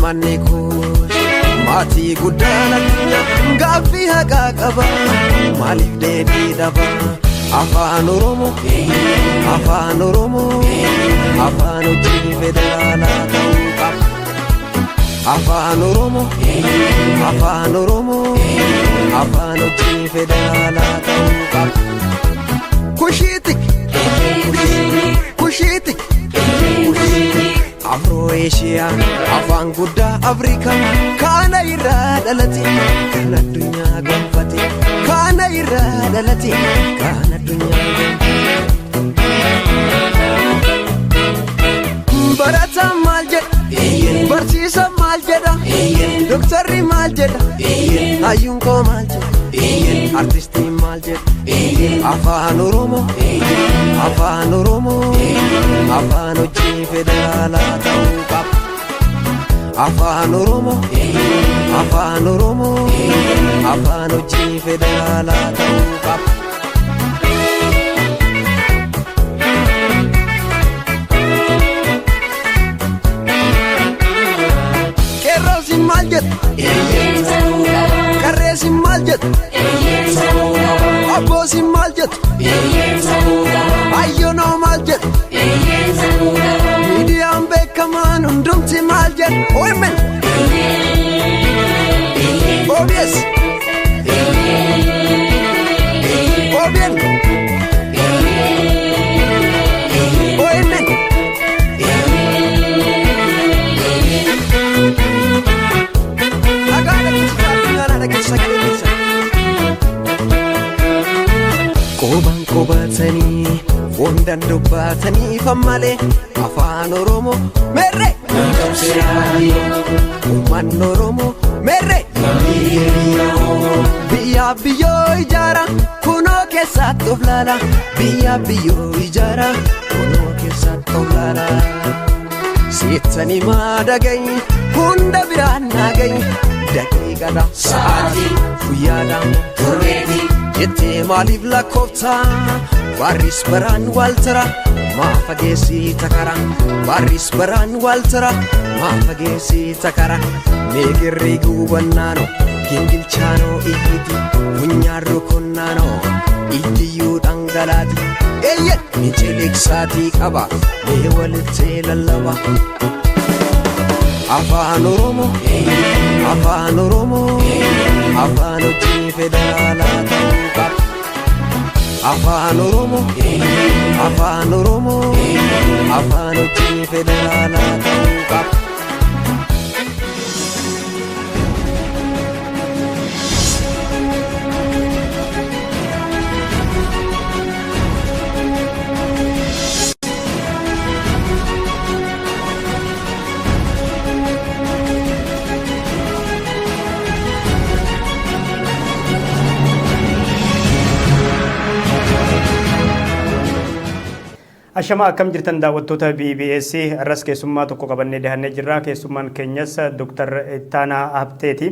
Uummanni kuush maatii guddaan addunyaa gaaffii haqaa qaba maaliif deebii dhaba? Afaan Oromoo, Afaan Oromoo, afaan hojii federaalaa ta'uu qaba. Afaan Oromoo, Afaan Oromoo, afaan hojii federaalaa ta'uu qaba. Kushiitik, kushiitik, Afroo Eeshiyaa afaan guddaa Afrikaa kana irraa dhalate kan addunyaa gonfate kana irraa dhalate kan addunyaa gonfate. Barataan maal jedha? Barsiisaan maal jedha? Doktarri maal jedha? Hayyuun koo maal jedha? Artistiin maal jedha? Afaan Oromoo, Afaan Oromoo, afaan hojii federaalaa ta'uu qaba. Afaan Oromoo, Afaan Oromoo, afaan hojii federaalaa ta'uu qaba. Qeerroon maal jedha? Qarreessi maal jedha? Abboosi maal jedha? Ayyoonoo maal jedha? Miidiyaan beekamaan hundumti maal jedha? OMN! OBS! OBN! OMN! Qubaan qubatanii foondaan dubbatanii malee afaan Oromoo meerre uummanni Oromoo meerre biyya biyyoo ijaara kunoo keessatti of laala biyya biyyoo ijaara kunoo keessatti of laala seettanii maadagayi hunda biraan naagayi daqiiqadha sa'aatii guyyaadha torbeeti jettee maaliif lakkoofta barris baraan wal tara maa fageessii takara barris baraan wal tara maa fageessii takara meeqirri gubannaano gingilchaanoo iyyiti funyaan rukunnaanoo ijjiyyuu dhangalaati eeyye michiliqsaatii qaba mee walitti lallaba. Afaan Oromoo, Afaan Oromoo, afaan hojii federaalaa ta'uu qaba. Afaan Oromoo, Afaan Oromoo, afaan hojii federaalaa ta'uu qaba. Ashama, akkam jirtan daawwattoota BBS? Irras keessummaa tokko qabannee dhihannee jirra. Keessummaan keenyas Dr. Ittaanaa Habteeti.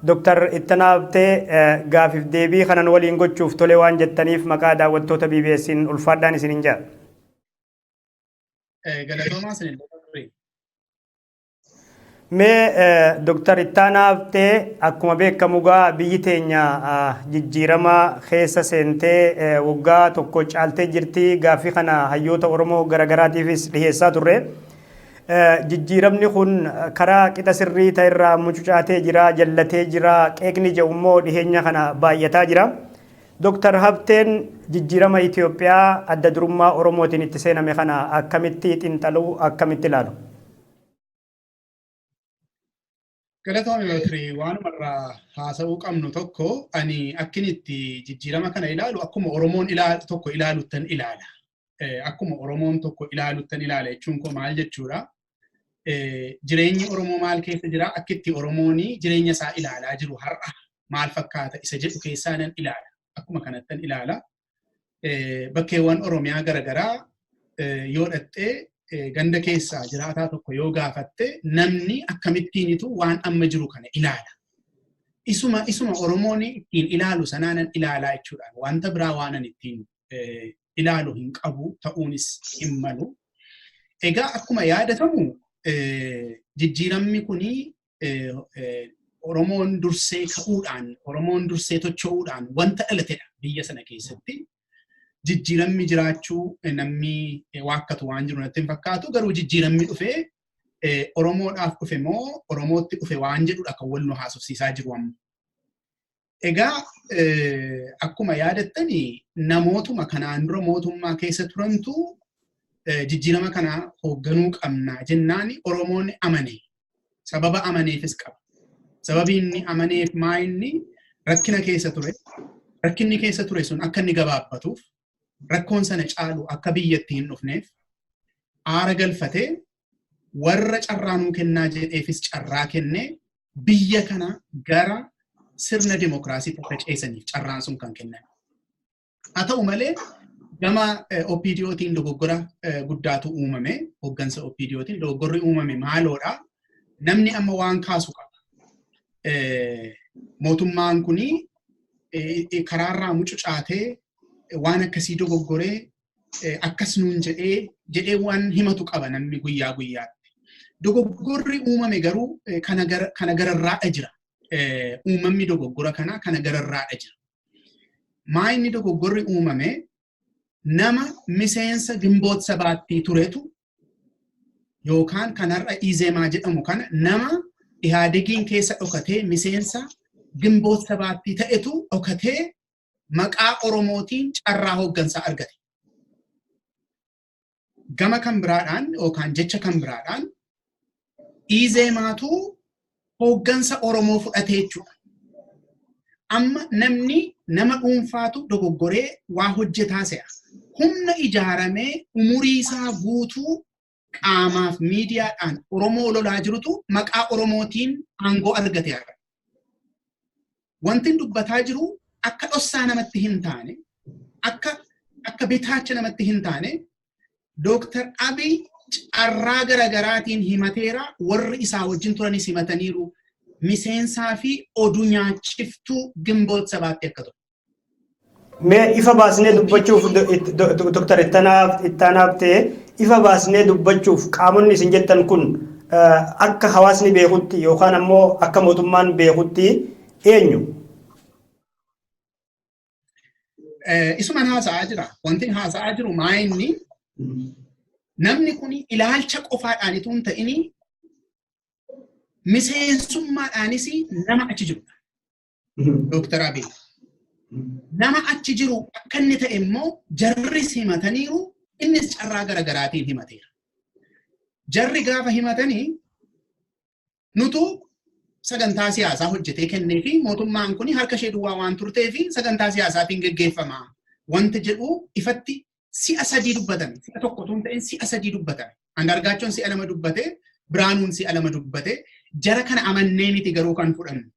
Dr. Ittaanaa Habtee, gaafiif deebii kanan waliin gochuuf tole waan jettaniif maqaa daawwattoota BBS'n ulfaadhaan isiniin jedha. Galatoomaa isinillee ture. Mee Dr. Ittaanaa Habtee, akkuma beekamu gaa biyyi teenya jijjiirama keessa seentee waggaa tokko caaltee jirti. Gaaffii kana hayyoota Oromoo garaagaraatiifis dhiyeessaa turre. Jijjiiramni kun karaa qixa sirrii ta'e irraa mucucaatee jira, jallatee jira, qeeqni jedhu immoo dhiheenya kana baay'ataa jira. Dr. Habteen jijjiirama Itoophiyaa adda durummaa Oromootiin itti seename kana akkamitti xiinxaluu, akkamitti ilaalu? Galatoomi Bakrii, waanumarraa haasa'uu qabnu tokko ani akkin itti jijjiirama kana ilaalu akkuma Oromoon tokko ilaaluttan ilaala. Akkuma Oromoon tokko ilaaluttan ilaala jechuun koo maal jechuudha? Jireenyi Oromoo maal keessa jira? Akkitti itti Oromoon jireenya isaa ilaalaa jiru har'a maal fakkaata isa jedhu keessaa nan ilaala. Akkuma kanattan ilaala. Bakkeewwan Oromiyaa garaagaraa yoo dhattee ganda keessaa jiraataa tokko yoo gaafatte, namni akkamittiinitu waan amma jiru kana ilaala? Isuma Oromoon ittiin ilaalu sanaanan ilaalaa jechuudha. Wanta biraa waanan ittiin ilaalu hin qabu, ta'uunis hin malu. Egaa akkuma yaadatamu Jijjiiramni kuni Oromoon dursee ka'uudhaan, Oromoon dursee tocho'uudhaan wanta dhalatedha biyya sana keessatti. Jijjiiramni jiraachuu namni waakkatu waan jiru natti hin fakkaatu. Garuu jijjiiramni dhufee Oromoodhaaf dhufe moo Oromootti dhufe waan jedhudha kan wal nu haasofsiisaa jiru amma. Egaa akkuma yaadattani namootuma kanaan dura mootummaa keessa turantu jijjiirama kana hoogganuu qabna jennaan Oromoon amane. Sababa amaneefis qaba. Sababi inni amaneef maa inni rakkina keessa ture. Rakkinni keessa ture sun akka inni gabaabbatuuf, rakkoon sana caalu akka biyyatti hin dhufneef aara galfatee warra carraa nuu kennaa jedheefis carraa kennee biyya kana gara sirna dimokiraasii akka ceesaniif carraan sun kan kennan. Haa ta'u malee gama OPDOtiin dogoggora guddaatu uumame, hooggansa OPDOtiin dogoggorri uumame maaloodha? Namni amma waan kaasu qaba. Mootummaan kuni karaarraa mucucaatee waan akkasii dogoggoree akkas nuun jedhee waan himatu qaba namni guyyaa guyyaatti. Dogoggorri uumame garuu kana gararraadha jira. Uumamni dogoggora kana gararraadha jira. Maa inni dogoggorri uumame nama miseensa Gimboot Sabaattii turetu yookaan kan har'a Izeemaa jedhamu kana nama Ihaadegiin keessa dhokatee miseensa Gimboot Sabaattii ta'etu dhokatee maqaa Oromootiin carraa hooggansaa argate. Gama kan biraadhaan yookaan jecha kan biraadhaan Izeemaatu hooggansa Oromoo fudhatee jechuudha. Amma namni nama dhuunfaatu dogoggoree waa hojjetaa se'a. Humna ijaaramee umurii isaa guutuu qaamaaf miidiyaadhaan Oromoo lolaa jirutu maqaa Oromootiin aangoo argate har'a. Wanti dubbataa jiru akka dhossaa namatti hin taane, akka bitaacha namatti hin taane, Dooktar Abiy carraa garagaraatiin himateera, warri isaa wajjin turanis himataniiru. Miseensaa fi oduu nyaachiftuu Gimboot Sabaatti akka ture. Mee ifa baasnee dubbachuuf, Dooktar Ittaanaaf ta'e, ifa baasnee dubbachuuf qaamonni isin jettan kun akka hawaasni beekutti yookaan ammoo akka mootummaan beekutti eenyu? Isuman haasa'aa jira. Wanti haasa'aa jiru maa inni namni kun ilaalcha qofaadhaan itoo hin ta'in miseensummaadhaanis nama achi jirudha. Dooktar Abiy. Nama achi jiru akka inni ta'e immoo jarris himataniiru, innis carraa garagaraatiin himateera. Jarri gaafa himatanii nutu sagantaa siyaasaa hojjetee kennee fi mootummaan kun harka ishee duwwaa waan turtee fi sagantaa siyaasaatiin geggeeffama. Wanti jedhu ifatti si'a sadii dubbatame. Si'a tokko otoo hin ta'in si'a sadii dubbatame. Andargaachoon si'a lama dubbate, Biraanuun si'a lama dubbate. Jara kana amannee miti garuu kan fudhannu.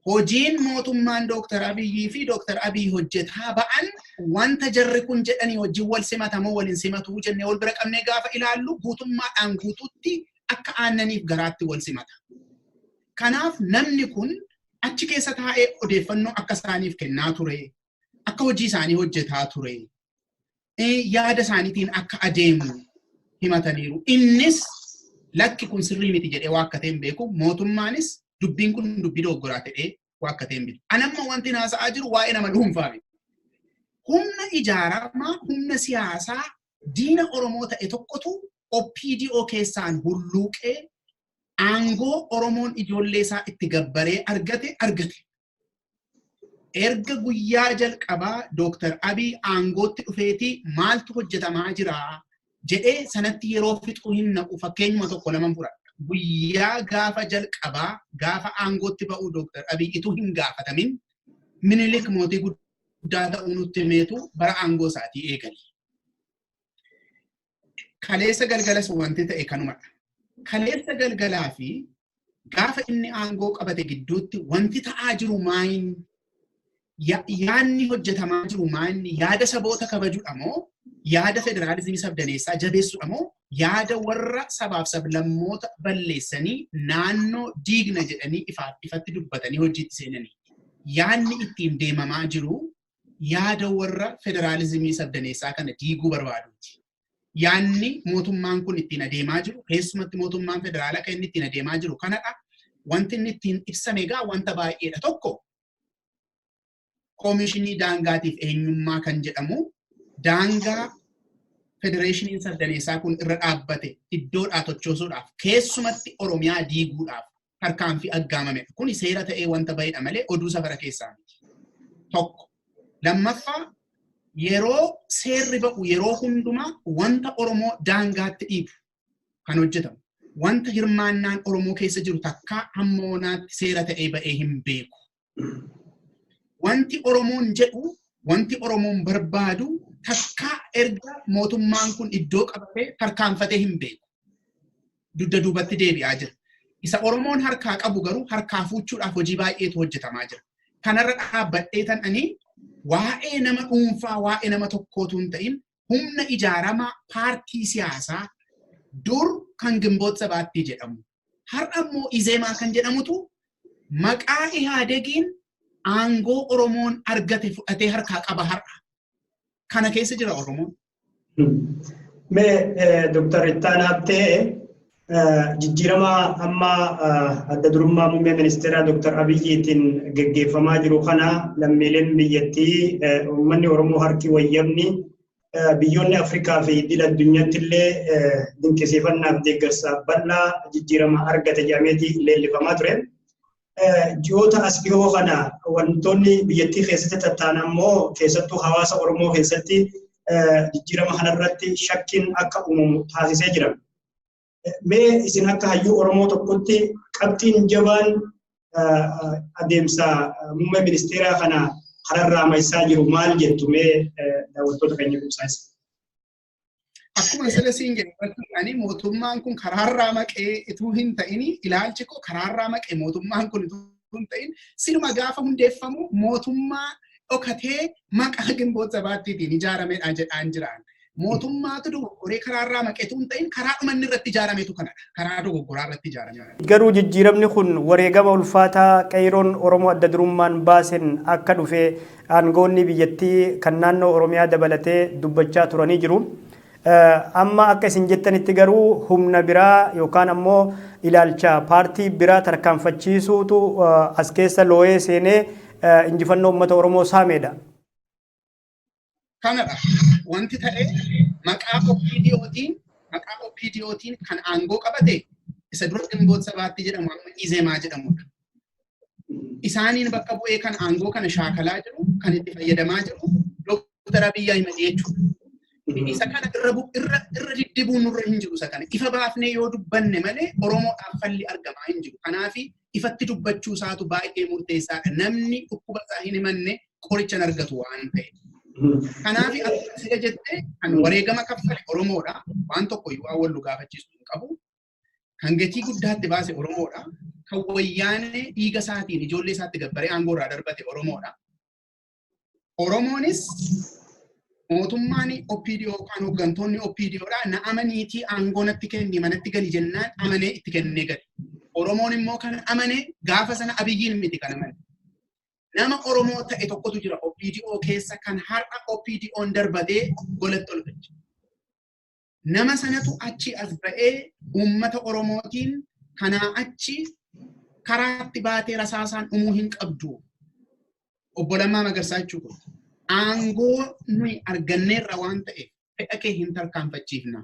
Hojiin mootummaan Dooktar Abiyyii fi Dooktar Abiy hojjetaa ba'an wanta jarri kun jedhanii wajjin wal simatamoo waliin simatuu jennee wal bira qabnee gaafa ilaallu guutummaadhaan guutuutti akka aannaniif garaatti wal simata. Kanaaf namni kun achi keessa taa'ee odeeffannoo akka isaaniif kennaa ture, akka hojii isaanii hojjetaa ture, yaada isaaniitiin akka adeemu himataniiru. Innis lakki kun sirrii miti jedhee waa akka ta'e hin beeku. Mootummaanis dubbiin kun dubbii dogoggoraa ta'ee waa akka ta'e hin beeku. Anamma wanti haasa'aa jiru waa'ee nama dhuunfaa miti. Humna ijaaramaa, humna siyaasaa diina Oromoo ta'e tokkotu OPDO keessaan hulluuqee aangoo Oromoon ijoollee isaa itti gabbaree argate. Erga guyyaa jalqabaa Dooktar Abiy aangootti dhufeetii maaltu hojjetamaa jira jedhee sanatti yeroo fixuu hin naqu, fakkeenyuma tokko lama fudhadha. Guyyaa gaafa jalqabaa gaafa aangootti ba'uu Dooktar Abiy ituu hin gaafatamin Minilik mootii guddaa ta'uu nutti himeetu bara aangoo isaatii eegale. Kaleessa galgalas wanti ta'e kanumadha. Kaleessa galgalaa fi gaafa inni aangoo qabate gidduutti wanti ta'aa jiru maayin, yaadni hojjetamaa jiru maayin, yaada saboota kabajuudha moo yaada federaalizimii sabdaneessaa jabeessuudha moo yaada warra sabaaf sablammoota balleessanii naannoo diigna jedhanii ifaaf ifatti dubbatanii hojiitti seenanii. Yaadni ittiin deemamaa jiru yaada warra federaalizimii sabdaneessaa kana diiguu barbaaduuti. Yaanni mootummaan kun ittiin adeemaa jiru, keessumatti mootummaan federaalaa kan inni ittiin adeemaa jiru kanadha. Wanti inni ittiin ibsame egaa wanta baay'eedha. Tokko, koomishinii daangaatiif eenyummaa kan jedhamu, daangaa federeeshiniin sabdaneessaa kun irra dhaabbate iddoodhaa tochoosuudhaaf, keessumatti Oromiyaa diiguudhaaf tarkaanfii aggaamamedha. Kuni seera ta'ee wanta bahedha malee oduu safara keessaa miti. Tokko. Lammaffaa, yeroo seerri ba'u yeroo hundumaa wanta Oromoo daangaatti dhiibu kan hojjetamu. Wanta hirmaannaan Oromoo keessa jiru takkaa hamma oonaatti seera ta'ee ba'ee hin beeku. Wanti Oromoon jedhu, wanti Oromoon barbaadu takkaa erga mootummaan kun iddoo qabatee tarkaanfatee hin beeku. Dugda duubatti deebi'aa jira. Isa Oromoon harkaa qabu garuu harkaa fuuchuudhaaf hojii baay'eetu hojjetamaa jira. Kanarra dhaabbadhee tan ani waa'ee nama dhuunfaa, waa'ee nama tokkootu hin ta'in, humna ijaaramaa paartii siyaasaa dur kan Gimboot Sabaattii jedhamu, har'a immoo Izeemaa kan jedhamutu maqaa Ihaadegiin aangoo Oromoon argate fudhatee harkaa qaba har'a. Kana keessa jira Oromoon. Mee Dooktar Ittaanaa Habtee, jijjiirama amma adda durummaa muummee ministeeraa Dooktar Abiyyiitiin geggeeffamaa jiru kana lammiileen biyyattii, uummanni Oromoo harki wayyabni, biyyoonni Afrikaa fi idil addunyaatti illee dinqisiifannaaf deeggarsa bal'aa jijjiirama argate jedhameeti leellifamaa ture. Ji'oota as dhihoo kana wantoonni biyyattii keessatti tatta'an ammoo keessattuu hawaasa Oromoo keessatti jijjiirama kanarratti shakkiin akka uumamu taasisee jira. Mee isin akka hayyuu Oromoo tokkotti qabxiin jabaan adeemsa muummee ministeeraa kana kararraa maqsaa jiru maal jettu, mee daawwattoota keenya ibsaa? Akkuma sila siin jedhe, mootummaan kun karaarraa maqee ituu hin ta'in, ilaalchi koo karaarraa maqee mootummaan kun ituu hin ta'in, sinuma gaafa hundeeffamu mootummaa dhokatee maqaa Gimboota Sabaattiitiin ijaaramedha jedhaan jiraan. Mootummaatu dogoggoree karaarraa maqeetu hin ta'in, karaa dhumanni irratti ijaarametu kanadha. Karaa dogoggoraa irratti ijaarame. Garuu jijjiiramni kun wareegama ulfaataa qeeroon Oromoo adda durummaan baasen akka dhufe aangoonni biyyattii kan naannoo Oromiyaa dabalatee dubbachaa turanii jiru. Amma akka isin jettanitti garuu humna biraa yookaan ammoo ilaalcha paartii biraa tarkaanfachiisuutu as keessa looyee seenee injifannoo uummata Oromoo saameedha. Kanadha. Wanti ta'e maqaa OPDOtiin kan aangoo qabate isa dura Gimboota Sabaatti jedhamu amma Izeemaa jedhamudha. Isaaniin bakka bu'ee kan aangoo kana shaakalaa jiru, kan itti fayyadamaa jiru Dooktar Abiyyi Ahimad jechuudha. Isa kana irra diddibuun nurra hin jiru isa kana. Ifa baafnee yoo dubbanne malee Oromoodhaaf falli argamaa hin jiru. Kanaaf ifatti dubbachuu isaatu baay'ee murteessaadha. Namni dhukkuba isaa hin himanne qoricha hin argatu waan ta'eef. Kanaaf akkuma sila jette, kan wareegama kaffale Oromoodha. Waan tokko iyyuu waan wal nu gaafachiisu hin qabu. Kan gatii guddaatti baase Oromoodha. Kan Wayyaanee dhiiga isaatiin ijoollee isaatti gabbaree aangoo irraa darbate Oromoodha. Oromoonis mootummaan OPDO yookaan hooggantoonni OPDOdha na amaniitii aangoo natti kenni, manatti gali jennaan amanee itti kennee gale. Oromoon immoo kan amane gaafa sana Abiyyiin miti kan amane. Nama Oromoo ta'e tokkotu jira OPDO keessa kan har'a OPDOn darbatee golatti ol galche. Nama sanatu achi as ba'ee uummata Oromootiin kanaa achi karaatti baatee rasaasaan dhumuu hin qabdu. Obbo Lammaa Magarsaa jechuudha. Aangoo nuyi arganneerra waan ta'eef fedha kee hin tarkaanfachiifna.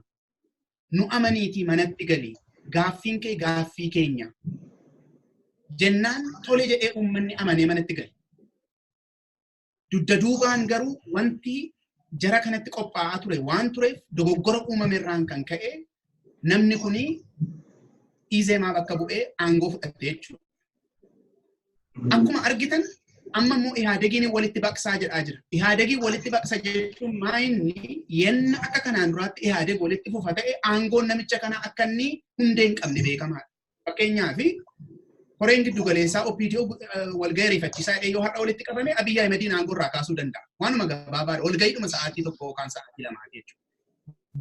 Nu amaniitii manatti gali. Gaaffiin kee gaaffii keenya. Jennaan tole jedhee uummanni amanee manatti gale. Dugda duubaan garuu wanti jara kanatti qophaa'aa ture waan tureef, dogoggora uumamerraan kan ka'e namni kuni Izeemaa bakka bu'ee aangoo fudhatte jechuudha. Akkuma argitan amma immoo Ihaadegiin walitti baqsaa jedhaa jira. Ihaadegiin walitti baqsa jechuun maa inni yenna akka kanaan duraatti Ihaadeg walitti fufa ta'e aangoon namicha kanaa akka inni hundee hin qabne beekamaadha. Fakkeenyaaf, koreen giddu galeessaa OPDO walgahii ariifachiisaa jedhee yoo har'a walitti qabame Abiyyi Ahimadiin aangoo irraa kaasuu danda'a. Waanuma gabaabaadha. Walgahiidhuma sa'aatii 1 yookaan sa'aatii 2 jechuudha.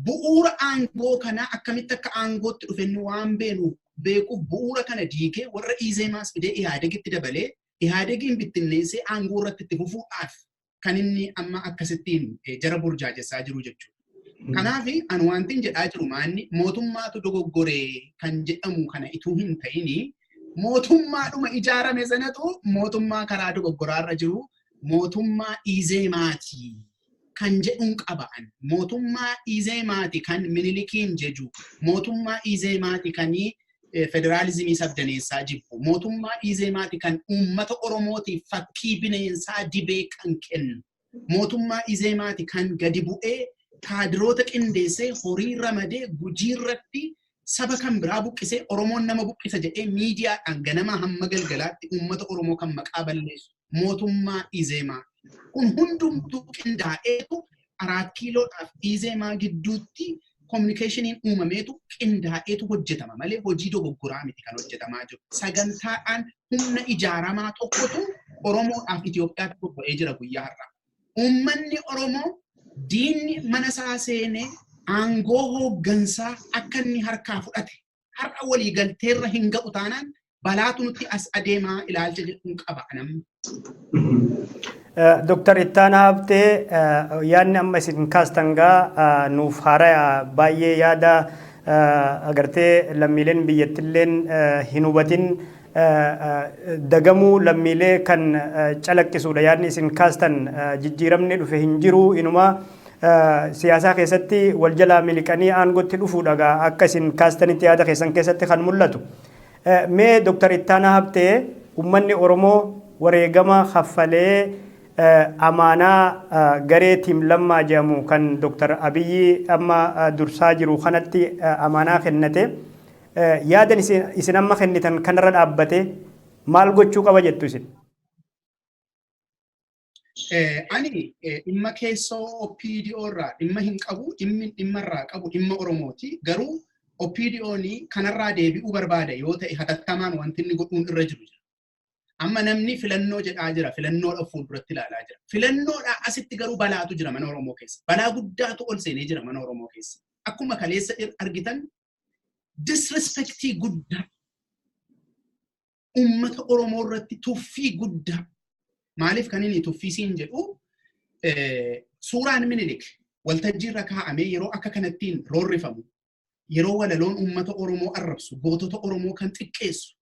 Bu'uura aangoo kanaa akkamitti akka aangootti dhufe inni waan beekuuf, bu'uura kana diigee warra Izeemaas fidee Ihaadegitti dabalee Ihaadegiin bittinneessee aangoo irratti itti fufuudhaaf kan inni amma akkasittiin jara burjaajessaa jiru jechuudha. Kanaaf ani wanti jedhaa jiru maanni mootummaatu dogoggoree kan jedhamu kana ituu hin ta'ini mootummaadhuma ijaarame sanatu mootummaa karaa dogoggoraarra jiru mootummaa Izeemaati kan jedhuun qaba'an, mootummaa Izeemaati kan Minilikiin jeju, mootummaa Izeemaati kan federaalizimii sabdaneessaa jibbu, mootummaa Izeemaati kan uummata Oromootiif fakkii bineensaa dibee kan kennu, mootummaa Izeemaati kan gadi bu'ee kaadiroota qindeessee horii ramadee Gujiirratti saba kan biraa buqqisee Oromoon nama buqqisa jedhee miidiyaadhaan ganama hamma galgalaatti uummata Oromoo kan maqaa balleessu mootummaa Izeemaa. Kun hundumtuu qindaa'eetu 4 Kiiloodhaaf Izeemaa gidduutti communicationiin uumameetu qindaa'eetu hojjetama malee hojii dogoggoraa miti kan hojjetamaa jiru. Sagantaadhaan humna ijaaramaa tokkotu Oromoodhaaf Itoophiyaatti bobba'ee jira guyyaa har'aa. Uummanni Oromoo diinni mana isaa seenee aangoo hooggansaa akka inni harkaa fudhate har'a walii galteerra hin ga'u taanaan balaatu nutti as adeemaa ilaalcha jedhuun qaba anamma. Dooktar Ittaanaa Habtee, yaadni amma isin kaastan gaa nuuf haaraa, baay'ee yaada agartee lammiileen biyyattilleen hin hubatin, dagamuu lammiilee kan calaqqisuudha yaadni isin kaastan. Jijjiiramni dhufe hin jiru, inuma siyaasaa keessatti wal jalaa miliqanii aangootti dhufuudha gaa akka isin kaastanitti yaada keessan keessatti kan mul'atu. Mee Dooktar Ittaanaa Habtee, uummanni Oromoo wareegama kaffalee amaanaa garee Team Lammaa jedhamu kan Dooktar Abiyyi amma dursaa jiru kanatti amaanaa kennate, yaadan isin amma kennitan kanarra dhaabbate maal gochuu qaba jettu isin? Ani dhimma keessoo OPDO irraa dhimma hin qabu, dhimmi dhimma irraa qabu dhimma Oromooti. Garuu OPDO'n kanarraa deebi'uu barbaada yoo ta'e hatattamaan wanti inni godhuun irra jiru jira. Amma namni filannoo jedhaa jira, filannoodhaaf fuulduratti ilaalaa jira. Filannoodhaa asitti garuu balaatu jira mana Oromoo keessa. Balaa guddaatu ol seenee jira mana Oromoo keessa. Akkuma kaleessa argitan disrespectii guddaa uummata Oromoo irratti, tuffii guddaa. Maaliif kan inni tuffii siin jedhu, suuraan Minilik waltajjii irra kaa'amee yeroo akka kanattiin roorrifamu, yeroo walaloon uummata Oromoo arrabsu, gootota Oromoo kan xiqqeessu,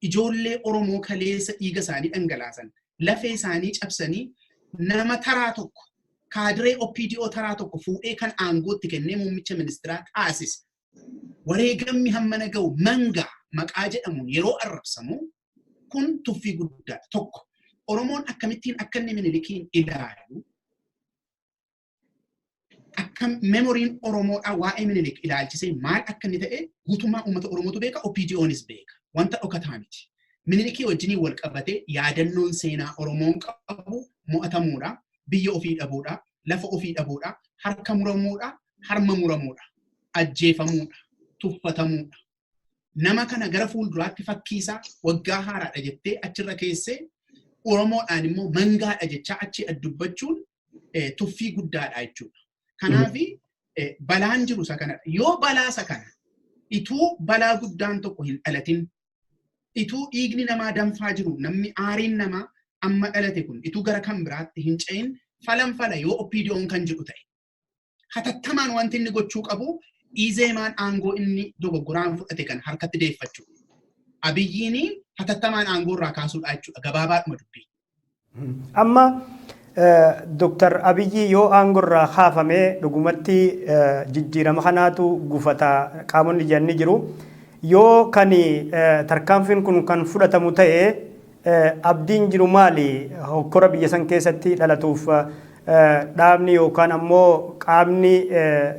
ijoollee Oromoo kaleessa dhiiga isaanii dhangalaasan, lafee isaanii cabsanii, nama taraa tokko, kaadiree OPDO taraa tokko fuudhee kan aangootti kennee muummicha ministeeraa taasise. Wareegamni hammana ga'u mangaa maqaa jedhamuun yeroo arrabsamu kun tuffii guddaadha. Tokko, Oromoon akkamittiin akka inni Minilikiin ilaalu, akka memoryn Oromoodhaa waa'ee Minilik ilaalchisee maal akka inni ta'e guutummaa uummata Oromootu beeka, OPDOnis beeka. Wanta dhokataa miti. Minilikii wajjiniin wal qabatee yaadannoon seenaa Oromoon qabu mo'atamuudha, biyya ofii dhabuudha, lafa ofii dhabuudha, harka muramuudha, harma muramuudha, ajjeefamuudha, tuffatamuudha. Nama kana gara fuulduraatti fakkiisaa waggaa haaraadha jettee achirra keessee Oromoodhaan immoo mangaadha jechaa achi addubbachuun tuffii guddaadha jechuudha. Kanaaf balaan jiru isa kanadha. Yoo balaa isa kana ituu balaa guddaan tokko hin dhalatin, ituu dhiigni namaa danfaa jiru, namni aariin namaa amma dhalate kun ituu gara kan biraatti hin ce'in, falan fala yoo OPDO'n kan jedhu ta'e, hatattamaan wanti inni gochuu qabu Izeemaan aangoo inni dogoggoraan fudhate kan harkatti deeffachuu. Abiyyiin hatattamaan aangoo irraa kaasuudha jechuudha gabaabaadhuma dubbii. Amma Dooktar Abiyyi yoo aangoo irraa kaafame dhugumatti jijjiirama kanaatu gufata qaamonni jedhan ni jiru. Yoo kan tarkaanfiin kun kan fudhatamu ta'e abdiin jiru maali? Hokkora biyya san keessatti dhalatuuf dhaabni yookaan ammoo qaamni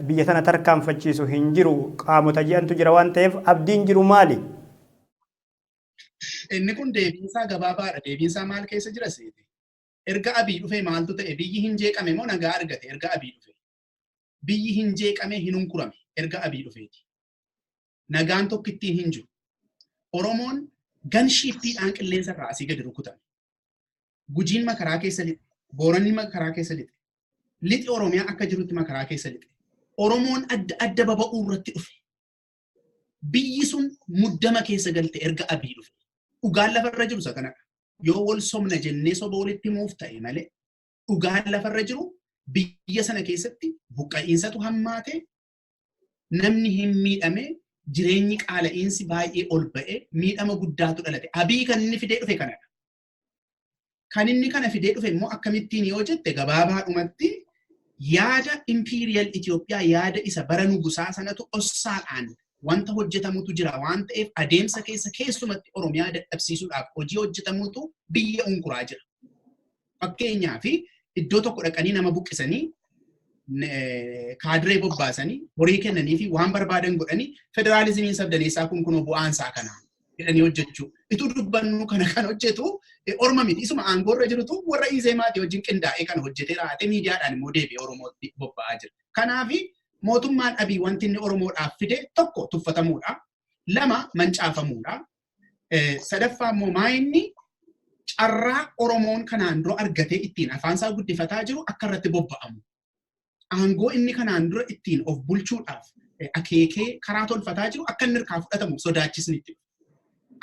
biyya tana tarkaanfachiisu hin jiru qaamota jedhantu jira waan ta'eef, abdiin jiru maali? Inni kun deebiinsaa gabaabaadha. Deebiinsaa maal keessa jira seete? Erga Abiy dhufee maaltu ta'e? Biyyi hin jeeqame moo nagaa argate erga Abiy dhufe? Biyyi hin jeeqame, hin hunkurame erga Abiy dhufeeti. Nagaan tokkittiin hin jiru. Oromoon gunshipiidhaan qilleensa irraa asii gadi rukutame. Gujiin makaraa keessa lixe. Booranni makaraa keessa lixe. Lixi Oromiyaa akka jirutti makaraa keessa lixe. Oromoon adda adda baba'uu irratti dhufe. Biyyi sun muddama keessa galte erga Abiy dhufe. Dhugaan lafarra jiru isa kanadha. Yoo wal somna jennee soba walitti himuuf ta'e malee dhugaan lafarra jiru Biyya sana keessatti buqqa'iinsatu hammaate, namni hin miidhame, jireenyi qaala'iinsi baay'ee ol ba'e, miidhama guddaatu dhalate. Abiy kan inni fidee dhufe kanadha. Kan inni kana fidee dhufe immoo akkamittiin yoo jette gabaabaadhumatti yaada imperial Itoophiyaa, yaada isa bara nugusaa sanatu dhossaadhaan wanta hojjetamutu jira waan ta'eef adeemsa keessa keessumatti Oromiyaa dadhabsiisuudhaaf hojii hojjetamutu biyya unkuraa jira. Fakkeenyaaf iddoo tokko dhaqanii nama buqqisanii, kaadiree bobbaasanii, horii kennanii fi waan barbaadan godhanii federaalizimiin sabdaneessaa kun kunoo bu'aan isaa kana jedhanii hojjechuu. Ituu dubbannu kana kan hojjetu orma miti. Isuma aangoorra jirutu warra Izeemaatii wajjin qindaa'ee kana hojjetee raatee miidiyaadhaan immoo deebi'ee Oromootti bobba'aa jira. Kanaaf mootummaan Abiy wanti inni Oromoodhaaf fide tokko tuffatamuudha. 2 mancaafamuudha. 3ffaa immoo maayinni carraa Oromoon kanaan dura argatee ittiin afaansaa guddifataa jiru akka irratti bobba'amu. Aangoo inni kanaan dura ittiin of bulchuudhaaf akeekee karaa tolfataa jiru akka inni harkaa fudhatamu sodaachisni itti dhufe.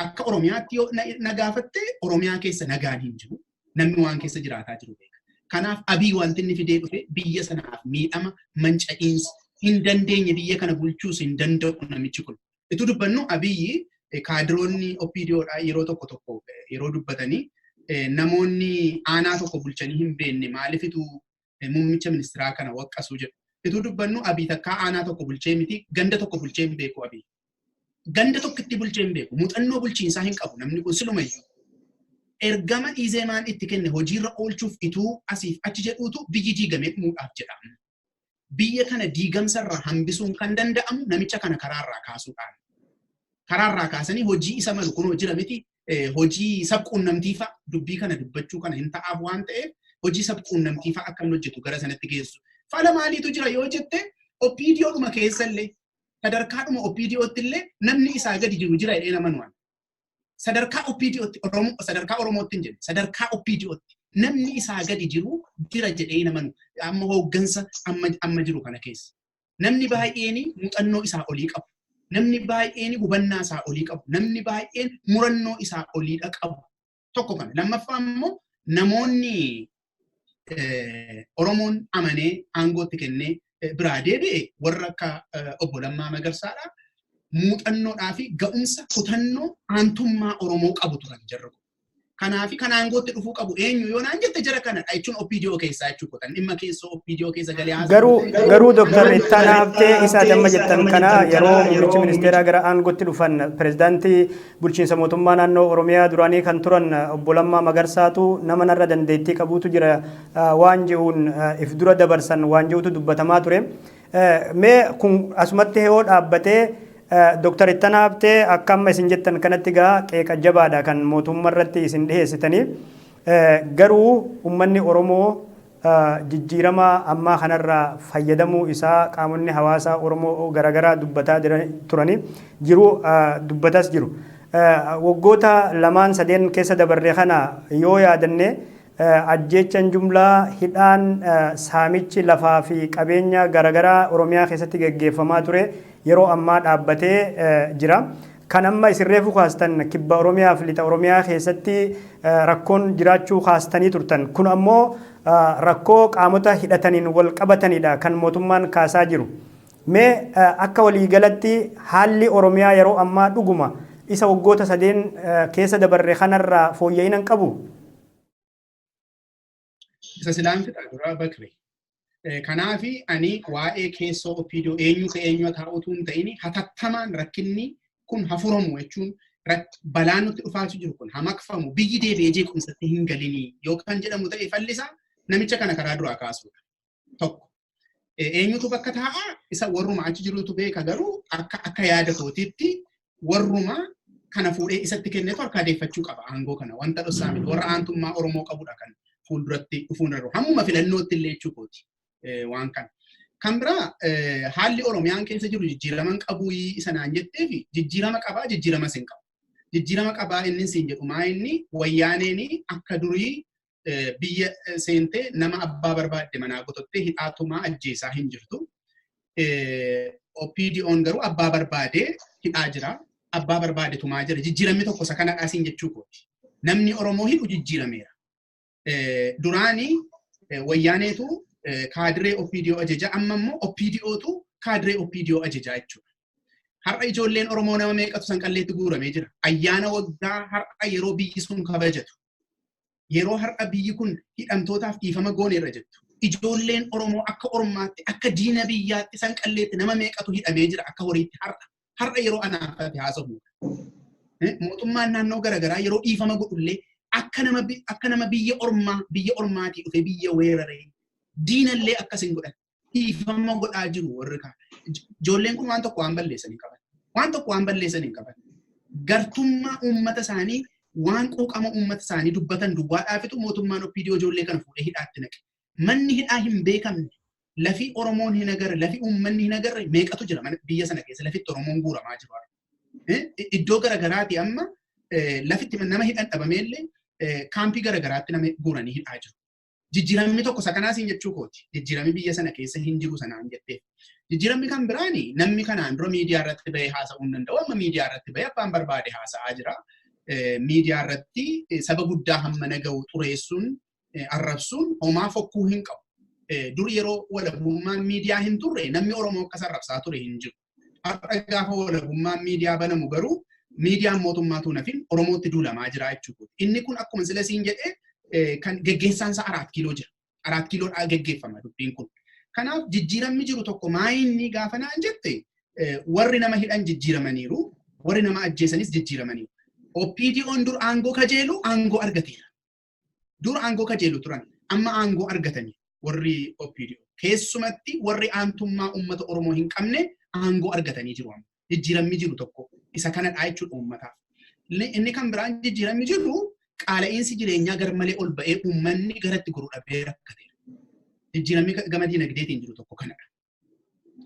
Akka Oromiyaatti yoo na gaafatte Oromiyaa keessa nagaan hin jiru. Namni waan keessa jiraataa jiru beeka. Kanaaf Abiy wanti inni fidee dhufe biyya sanaaf miidhama, manca'iinsa hin dandeenye, biyya kana bulchuus hin danda'u namichi kun. Ituu dubbannu Abiyyi kaadiroonni OPDOdhaa yeroo tokko tokko yeroo dubbatanii namoonni aanaa tokko bulchanii hin beekne maalifitu muummicha ministeeraa kana waqqasuu jedhu. Ituu dubbannu Abiy takkaa aanaa tokko bulchee miti, ganda tokko bulchee hin beeku Abiy. Ganda tokkotti bulchee hin beeku. Muuxannoo bulchiinsaa hin qabu namni kun silumayyuu. Ergama Izeemaan itti kenne hojiirra oolchuuf ituu asiif achi jedhuutu biyyi diigamee dhumuudhaaf jedha. Biyya kana diigamsarraa hambisuun kan danda'amu namicha kana karaarraa kaasuudhaan. Karaarraa kaasanii hojii isa malu kunoo jira miti, hojii sabquunnamtii fa'a dubbii kana dubbachuu kana hin ta'aaf waan ta'eef hojii sabquunnamtii fa'a akka inni hojjetu gara sanatti geessu. Fala maaliitu jira yoo jette OPDOdhuma keessallee sadarkaadhuma OPDOtti illee namni isaa gadi jiru jira jedhee nama nuwan. Sadarkaa OPDOtti Oromoo, sadarkaa Oromootti hin jenne, sadarkaa OPDOtti namni isaa gadi jiru jira jedhee nama nu amma hooggansa amma jiru kana keessa. Namni baay'een muuxannoo isaa olii qabu. Namni baay'een hubannaa isaa olii qabu. Namni baay'een murannoo isaa oliidha qabu. Tokko kana. Lammaffaa immoo namoonni Oromoon amanee aangootti kennee biraa deebi'e warra akka obbo Lammaa Magarsaadha. Muuxannoodhaa fi ga'umsa kutannoo aantummaa Oromoo qabu turan jarri kun. Kanaaf kan aangootti dhufuu qabu eenyu yoo naan jette jara kanadha jechuun OPDO keessaa jechuu qotan dhimma keessoo OPDO keessa galee haasa'u. Garuu Dooktar Ittaanaa Habtee isa damma jettan kana yeroo muummichi ministeeraa gara aangootti dhufan pirezidaantii bulchiinsa mootummaa naannoo Oromiyaa duraanii kan turan obbo Lammaa Magarsaatu nama narra dandeettii qabuutu jira waan jehuun if dura dabarsan waan jehutu dubbatamaa ture. Mee kun asumatti yoo dhaabbatee Dooktar Ittaanaa Habtee akka amma isin jettan kanatti gaa qeeqa jabaadha kan mootummaa irratti isin dhiyeessitanii. Garuu uummanni Oromoo jijjiirama ammaa kanarraa fayyadamuu isaa qaamonni hawaasaa Oromoo garaagaraa dubbataa turanii jiru, dubbatas jiru. Waggoota 2-3 keessa dabarre kana yoo yaadanne ajjeechan jumlaa, hidhaan, saamichi lafaa fi qabeenya garaagaraa Oromiyaa keessatti geggeeffamaa ture yeroo ammaa dhaabbatee jira. Kan amma isin reefu kaastan kibba Oromiyaa fi lixa Oromiyaa keessatti rakkoon jiraachuu kaastanii turtan. Kun ammoo rakkoo qaamota hidhataniin wal qabatanidha kan mootummaan kaasaa jiru. Mee akka waliigalatti haalli Oromiyaa yeroo ammaa dhuguma isa waggoota 3 keessa dabarre kanarraa fooyya'ina hin qabu? Isa silaan fixa dura Bakri. Kanaafi ani waa'ee keessoo OPDO eenyu ka eenyu taa'utu hin ta'in hatattamaan rakkinni kun hafuramu jechuun balaan nutti dhufaa jiru kun hamaqfamu, biyyi deebi'ee jeequmsatti hin galinii yookaan jedhamu ta'e fallisaa namicha kana karaa duraa kaasuudha. Tokko. Eenyutu bakka taa'a isa warruma achi jirutu beeka, garuu akka yaada kootiitti warruma kana fuudhee isatti kennetu harkaa deeffachuu qaba aangoo kana, wanta dhossaa miti, warra aantummaa Oromoo qabudha kan fuulduratti dhufuun irra hammuma filannootti illee jechuu kooti waan kana. Kan biraa haalli Oromiyaan keessa jiru jijjiiraman qabuu isa naan jettee fi jijjiirama qabaa jijjiiramas hin qabu. Jijjiirama qabaa inni siin jedhu maa inni wayyaaneen akka durii biyya seentee nama abbaa barbaadde manaa gotottee hidhaatumaa ajjeesaa hin jirtu. OPDO'n garuu abbaa barbaadee hidhaa jira. Abbaa barbaade tumaa jira. Jijjiiramni tokko isa kanadhaa siin jechuu kooti. Namni Oromoo hidhu jijjiirameera. Duraanii wayyaaneetu Kaadiree OPDO ajajaa, amma immoo OPDOtu kaadiree OPDO ajajaa jechuudha. Har'a ijoolleen Oromoo nama meeqatu Sanqalleetti guuramee jira. Ayyaana waggaa har'a yeroo biyyi sun kabajatu. Yeroo har'a biyyi kun hidhamtootaaf dhiifama gooneerra jettu. Ijoolleen Oromoo akka ormaatti, akka diina biyyaatti Sanqalleetti nama meeqatu hidhamee jira akka horiitti har'a. Har'a yeroo anaafate haasofnu. Mootummaan naannoo garaagaraa yeroo dhiifama godhullee akka nama biyya ormaatii dhufee biyya weeraree diinallee akkas hin godhan. Dhiifama godhaa jiru warri kaan. Ijoolleen kun waan tokko waan balleessan hin qaban. Waan tokko waan balleessan hin qaban. Gartummaa uummata isaanii, waan quuqama uummata isaanii dubbatan duwwaadhaafitu mootummaan OPDO ijoollee kana fuudhee hidhaatti naqe. Manni hidhaa hin beekamne, lafi Oromoon hin agarre, lafi uummanni hin agarre meeqatu jira biyya sana keessa lafitti Oromoon guuramaa jiru. Iddoo garagaraati amma lafitti nama hidhan dhabameellee kaampii garagaraatti nama guuranii hidhaa jiru. Jijjiiramni tokko isa kanaas hin jechuu kooti. Jijjiiramni biyya sana keessa hin jiru sanaan jettee. Jijjiiramni kan biraani, namni kanaan dura miidiyaa irratti bahee haasa'uu hin danda'u. Amma miidiyaa irratti bahee abbaan barbaade haasa'aa jira. Miidiyaa irratti saba guddaa hammana gahu xureessuun, arrabsuun homaa fokkuu hin qabu. Dur yeroo walabummaan miidiyaa hin turre namni Oromoo akkas arrabsaa ture hin jiru. Har'a gaafa walabummaan miidiyaa banamu garuu miidiyaan mootummaatu nafin Oromootti duulamaa jira jechuudha. Inni kun akkuma sila siin jedhee kan geggeessaan isaa Araat Kiiloo jira. Araat Kiiloodhaa geggeeffama dubbiin kun. Kanaaf jijjiiramni jiru tokko maayinni gaafa naan jette, warri nama hidhan jijjiiramaniiru, warri nama ajjeesanis jijjiiramaniiru. OPDO'n dur aangoo kajeelu aangoo argateera. Dur aangoo kajeelu turan, amma aangoo argatanii warri OPDO. Keessumatti warri aantummaa uummata Oromoo hin qabne aangoo argatanii jiru amma. Jijjiiramni jiru tokko isa kanadha jechuudha uummataaf. Inni kan biraan jijjiiramni jiru, qaala'iinsi jireenyaa garmalee ol ba'ee uummanni garatti goru dhabee rakkateera. Jijjiiramni gama diinagdeetiin jiru tokko kanadha.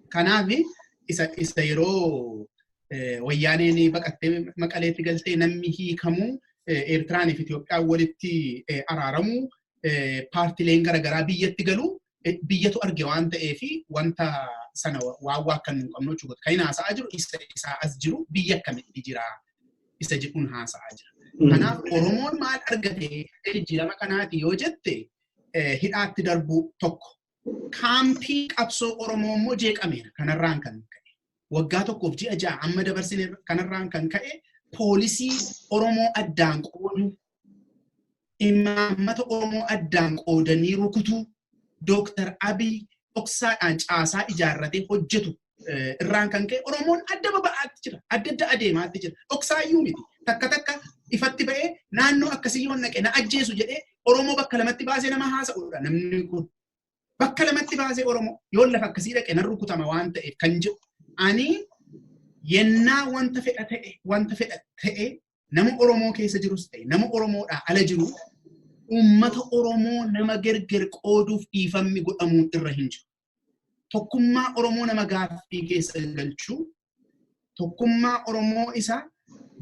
Kanaaf isa yeroo Wayyaaneen baqattee Maqaleetti galtee namni hiikamuu, Eertiraanii fi Itoophiyaan walitti araaramuu, paartileen garaagaraa biyyatti galuu biyyatu arge waan ta'eef wanta sana waan waa akka hin qabnu jechuudha. Kan inni haasa'aa jiru isa isaa as jiru, biyya akkamitti jira isa jedhuun haasa'aa jira. Kanaaf Oromoon maal argate jijjiirama kanaati yoo jette, hidhaatti darbuu tokko. Kaampii qabsoo Oromoo immoo jeeqameera kanarraan kan ka'e. Waggaa 1 fi ji'a 6 amma dabarsine kanarraan kan ka'e poolisii Oromoo addaan qooduu, imaammata Oromoo addaan qoodanii rukutuu, Dooktar Abiy dhoksaadhaan caasaa ijaarratee hojjetu irraan kan ka'e Oromoon adda baba'aatti jira. Adda adda adeemaatti jira. Dhoksaayyuu miti. Takka takka ifatti ba'ee naannoo akkasii yoo naqe na ajjeesu jedhee Oromoo bakka lamatti baasee nama haasa'udha namni kun. Bakka lamatti baasee Oromoo yoo lafa akkasii dhaqe nan rukutama waan ta'eef kan jedhu. Ani yennaa wanta fedha ta'e, nama Oromoo keessa jirus ta'e nama Oromoodhaa ala jiru, uummata Oromoo nama gerger qooduuf dhiifamni godhamuun irra hin jiru. Tokkummaa Oromoo nama gaaffii keessa galchuu, tokkummaa Oromoo isa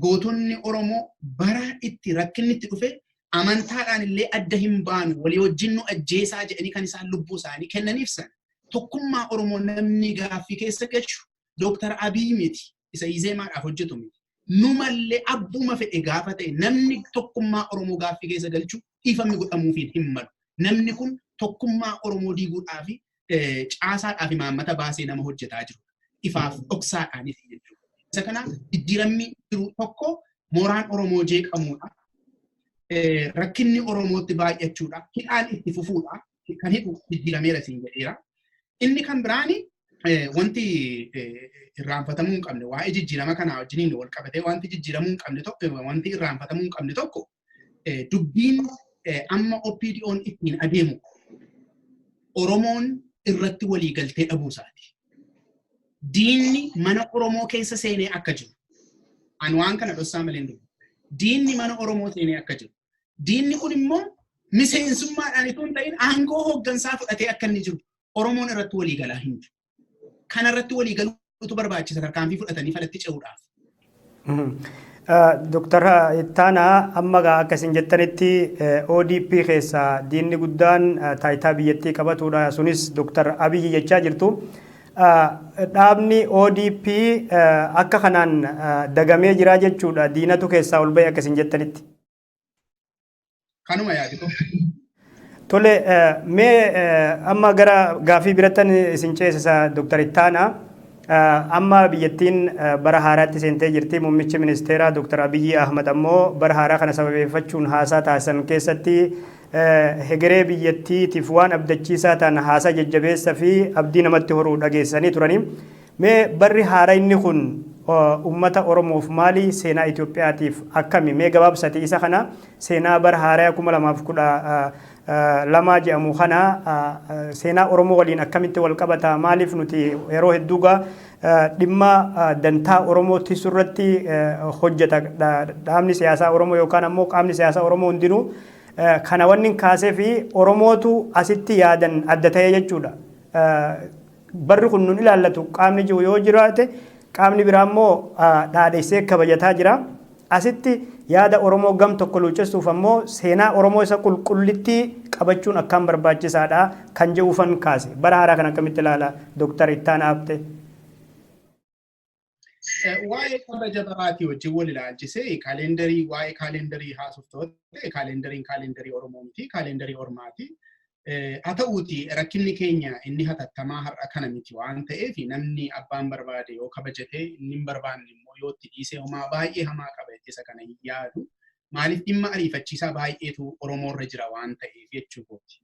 gootonni Oromoo bara itti rakkinni itti dhufe amantaadhaan illee adda hin baanu, walii wajjin nu ajjeesaa jedhanii kan isaan lubbuu isaanii kennaniif sana, tokkummaa Oromoo namni gaaffii keessa galchu Dooktar Abiy miti, isa Izeemaadhaaf hojjetu miti. Numallee abbuma fedhe gaafa ta'e namni tokkummaa Oromoo gaaffii keessa galchu dhiifamni godhamuufiin hin malu. Namni kun tokkummaa Oromoo diiguudhaaf caasaadhaaf imaammata baasee nama hojjetaa jiru. Ifaaf dhoksaadhaanis jechuudha. Isa kanaaf jijjiiramni jiru tokko mooraan Oromoo jeeqamuudha. Rakkinni Oromootti baay'achuudha. Hidhaan itti fufuudha. Kan hidhu jijjiirameera siin jedheera. Inni kan biraani, wanti irraanfatamuu hin qabne, waa'ee jijjiirama kanaa wajjiniin wal qabatee wanti jijjiiramuu hin qabne tokko, wanti irraanfatamuu hin qabne tokko, dubbiin amma OPDO'n ittiin adeemu Oromoon irratti walii galtee dhabuu isaati. Diinni mana Oromoo keessa seenee akka jiru. Ani waan kana dhossaa malee hin dubbu. Diinni mana Oromoo seenee akka jiru. Diinni kun immoo miseensummaadhaan itoo hin ta'in aangoo hooggansaa fudhatee akka inni jiru Oromoon irratti walii galaa hin jiru. Kana irratti walii galuutu barbaachisa tarkaanfii fudhatanii falatti ce'uudhaaf. Dooktar Ittaanaa, amma akka isin jettanitti ODP keessa diinni guddaan taayitaa biyyattii qabatudha. Sunis Dooktar Abiyyi jechaa jirtu. Dhaabni ODP akka kanaan dagamee jira jechuudha. Diinatu keessaa ol ba'e akka isin jettanitti. Kanuma yaadi ko. Tole, mee amma gara gaafii birattan isin ceesisa, Dr. Ittaanaa. Amma biyyattiin bara haaraatti seentee jirti. Muummichi ministeeraa Dr. Abiyyi Ahmad ammoo bara haaraa kana sababeeffachuun haasaa taasisan keessatti hegeree biyyattiitiif waan abdachiisaa ta'an, haasaa jajjabeessa fi abdii namatti horuu dhageessanii turanii. Mee barri haaraa inni kun uummata Oromoof maali? Seenaa Itoophiyaatiif akkami? Mee gabaabsati isa kana, seenaa bara haaraa 2012 jedhamu kana seenaa Oromoo waliin akkamitti wal qabata? Maaliif nuti yeroo hedduu gaa dhimma dantaa Oromoo tisuu irratti hojjeta dhaabni siyaasaa Oromoo yookaan ammoo qaamni siyaasaa Oromoo hundinuu? Kana wanni kaasee fi Oromootu asitti yaadan adda ta'ee jechuudha. Barri kun nun ilaallatu qaamni jiru yoo jiraate, qaamni biraa immoo dhaadhessee kabajataa jira. Asitti yaada Oromoo gam tokko luuccessuuf ammoo seenaa Oromoo isa qulqullittii qabachuun akkaan barbaachisaadha kan jedhuufan kaase. Bara haaraa kan akkamitti ilaala, Dooktar Ittaanaa Habtee? Waa'ee kabaja baraatii wajjin wal ilaalchisee kaalendarii, waa'ee kaalendarii haasoftoota, kaalendariin kaalendarii Oromoo miti, kaalendarii Ormaati. Haa ta'uuti, rakkinni keenya inni hatattamaa har'a kana miti waan ta'eef, namni abbaan barbaade yoo kabajate, inni hin barbaanne immoo yoo itti dhiise, homaa baay'ee hamaa qaba isa kana hin yaadu. Maaliif, dhimma ariifachiisaa baay'eetu Oromoorra jira waan ta'eef jechuukooti.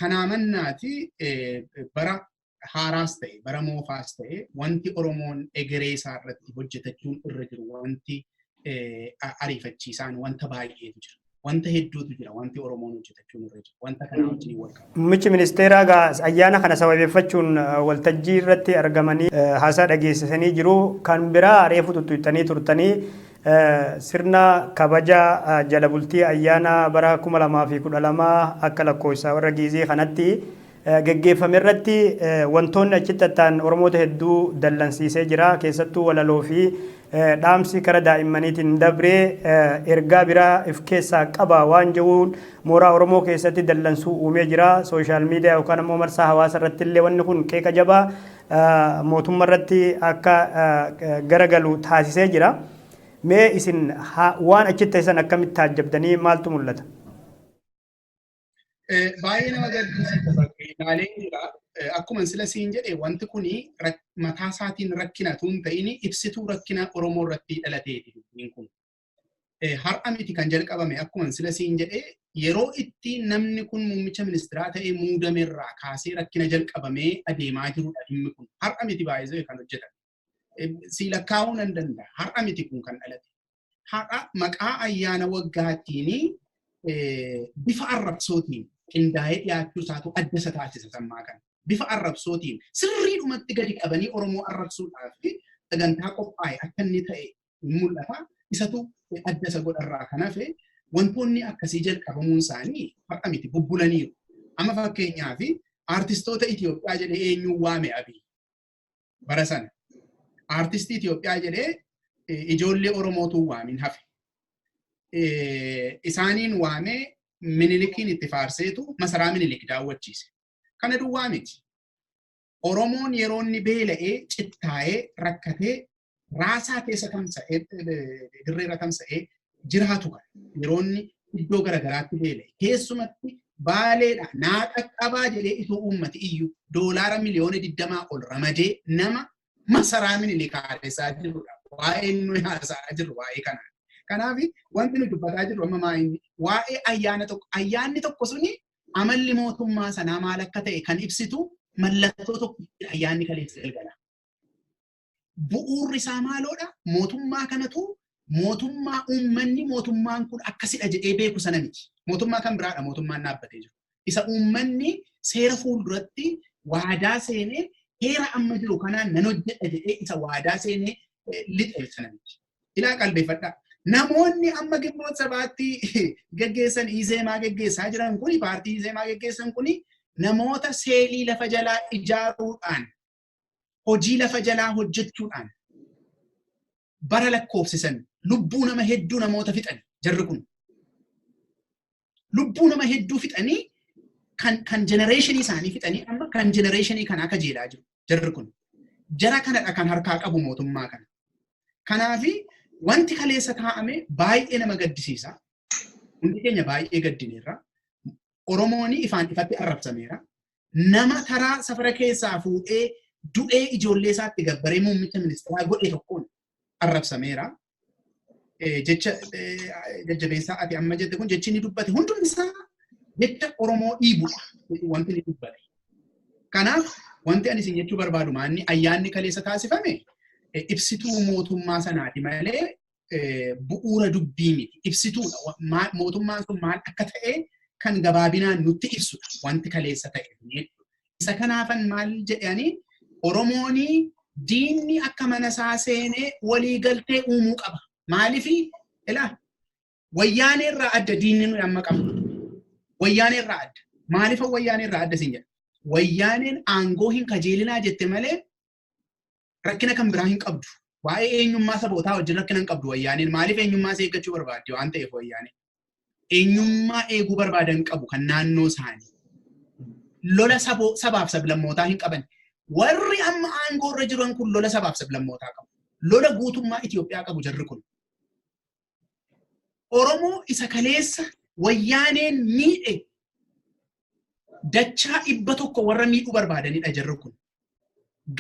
Kanaa mannaati, bara haaraas ta'e bara moofaas ta'e, wanti Oromoon egeree isaa irratti hojjetachuun irra jiru, wanti ariifachiisaan wanta baay'eetu jira. Wanta hedduutu jira wanti Oromoon hojjetachuun irra jiru. Wanta kanaa wajjin wal qaba. Muummichi ministeeraa gaa ayyaana kana sababeeffachuun waltajjii irratti argamanii haasaa dhageessisanii jiru. Kan biraa reefu tuttuqxanii turtanii, sirna kabaja jala bultii ayyaana bara 2012 akka lakkoofsa warra Giizii kanatti geggeeffame irratti wantoonni achitti attaan Oromoota hedduu dallansiisee jira. Keessattuu walaloo fi dhaamsi kara daa'immaniitiin dabree ergaa biraa if keessaa qaba waan jiruun mooraa Oromoo keessatti dallansuu uumee jira. Social media yookaan ammoo marsaa hawaasa irratti illee wanni kun qeeqa jabaa mootummaa irratti akka garagalu taasisee jira. Mee isin waan achitti taasisan akkamitti taajjabdanii, maaltu mul'ata? Baay'ee nama gaddisiisa, ilaaleen jira. Akkuma sila siin jedhe, wanti kuni mataa isaatiin rakkina tun ta'in, ibsituu rakkina Oromoo irratti dhalateeti dubbiin kun. Har'a miti kan jalqabame. Akkuma sila siin jedhe, yeroo itti namni kun muummicha ministeeraa ta'ee muudamerraa kaasee rakkina jalqabamee adeemaa jirudha dhimmi kun. Har'a miti baay'ee kan hojjetame. Si lakkaa'uu nan danda'a. Har'a miti kun kan dhalate. Har'a maqaa ayyaana waggaatiin bifa arrabsootiin qindaa'ee dhiyaachuu isaatu adda isa taasisa sammaa kana. Bifa arrabsootiin sirriidhumatti gadi qabanii Oromoo arrabsuudhaaf sagantaa qophaa'e akka inni ta'e mul'ata. Isatu adda isa godharraa kan hafe, wantoonni akkasii jalqabamuun isaanii har'a miti, bubbulaniiru. Amma fakkeenyaaf aartistoota Itoophiyaa jedhee eenyuun waame Abiy bara sana? Aartistii Itoophiyaa jedhee ijoollee Oromootu waamin hafe. Isaaniin waamee Minilikiin itti faarseetu masaraa Minilik daawwachiise. Kana duwwaa miti. Oromoon yeroo inni beela'ee, cittaa'ee, rakkatee, raasaa keessa tamsa'ee, dirreerra tamsa'ee jiraatu kana, yeroo inni iddoo garagaraatti beela'e, keessumatti Baaleedha naa qaqqabaa jedhee itoo uummati iyyuu, doolaara miliyoona 20 ol ramadee nama masaraa Minilik haaressaa jirudha. Waa'ee nuyi haasa'aa jirru waa'ee kanaa. Kanaaf wanti nuyi dubbataa jirru amma maa inni waa'ee ayyaana tokko, ayyaanni tokko suni amalli mootummaa sanaa maal akka ta'e kan ibsitu mallattoo tokko ayyaanni kaleessa galgala. Bu'uurri isaa maaloodha? Mootummaa kanatu mootummaa uummanni mootummaan kun akkasidha jedhee beeku sana miti. Mootummaa kan biraadha mootummaan dhaabbatee jiru. Isa uummanni seera fuulduratti waadaa seenee, heera amma jiru kanaan nan hojjedha jedhee isa waadaa seenee lixe sana miti. Ilaa, qalbeeffadhaa. Namoonni amma Gimboot Sabaatti geggeessan, Izeemaa geggeessaa jiran kuni, paartii Izeemaa geggeessan kuni, namoota seelii lafa jalaa ijaaruudhaan, hojii lafa jalaa hojjechuudhaan bara lakkoofsisan, lubbuu nama hedduu namoota fixan jarri kun. Lubbuu nama hedduu fixanii, kan generationii isaanii fixanii, amma kan generationii kanaa kajeelaa jiru jarri kun. Jara kanadha kan harkaa qabu mootummaa kana. Kanaafi wanti kaleessa taa'ame baay'ee nama gaddisiisa. Hundi keenya baay'ee gaddineerra. Oromoon ifaan ifatti arrabsameera. Nama taraa safara keessaa fuudhee du'ee ijoollee isaatti gabbaree muummicha ministeeraa godhe tokkoon arrabsameera. Jecha jajjabeessaa ati amma jette kun jechi inni dubbate hundumti isaa jecha Oromoo dhiibudha wanti inni dubbate. Kanaaf wanti ani isin jechuu barbaadu maanni ayyaanni kaleessa taasifame ibsituu mootummaa sanaati malee bu'uura dubbii miti. Ibsituudha. Mootummaan sun maal akka ta'e kan gabaabinaan nutti ibsudha wanti kaleessa ta'e. Isa kanaafan maal jedhanii Oromooni diinni akka mana isaa seenee waliigaltee uumuu qaba. Maaliifi ilaa wayyaanee irraa adda diinni nuyi amma qabnu. Wayyaanee irraa adda. Maaliif wayyaanee irraa adda siin jedha? Wayyaaneen aangoo hin kajeelinaa jette malee rakkina kan biraa hin qabdu. Waa'ee eenyummaa sabootaa wajjin rakkina hin qabdu wayyaaneen. Maaliif eenyummaa ishee eeggachuu barbaaddi waan ta'eef wayyaaneen. Eenyummaa eeguu barbaadan qabu kan naannoo isaanii. Lola sabaaf sablammootaa hin qaban. Warri amma aangoo irra jiran kun lola sabaaf sablammootaa qabu. Lola guutummaa Itoophiyaa qabu jarri kun. Oromoo isa kaleessa wayyaaneen miidhe dachaa 100 warra miidhuu barbaadanidha jarri kun.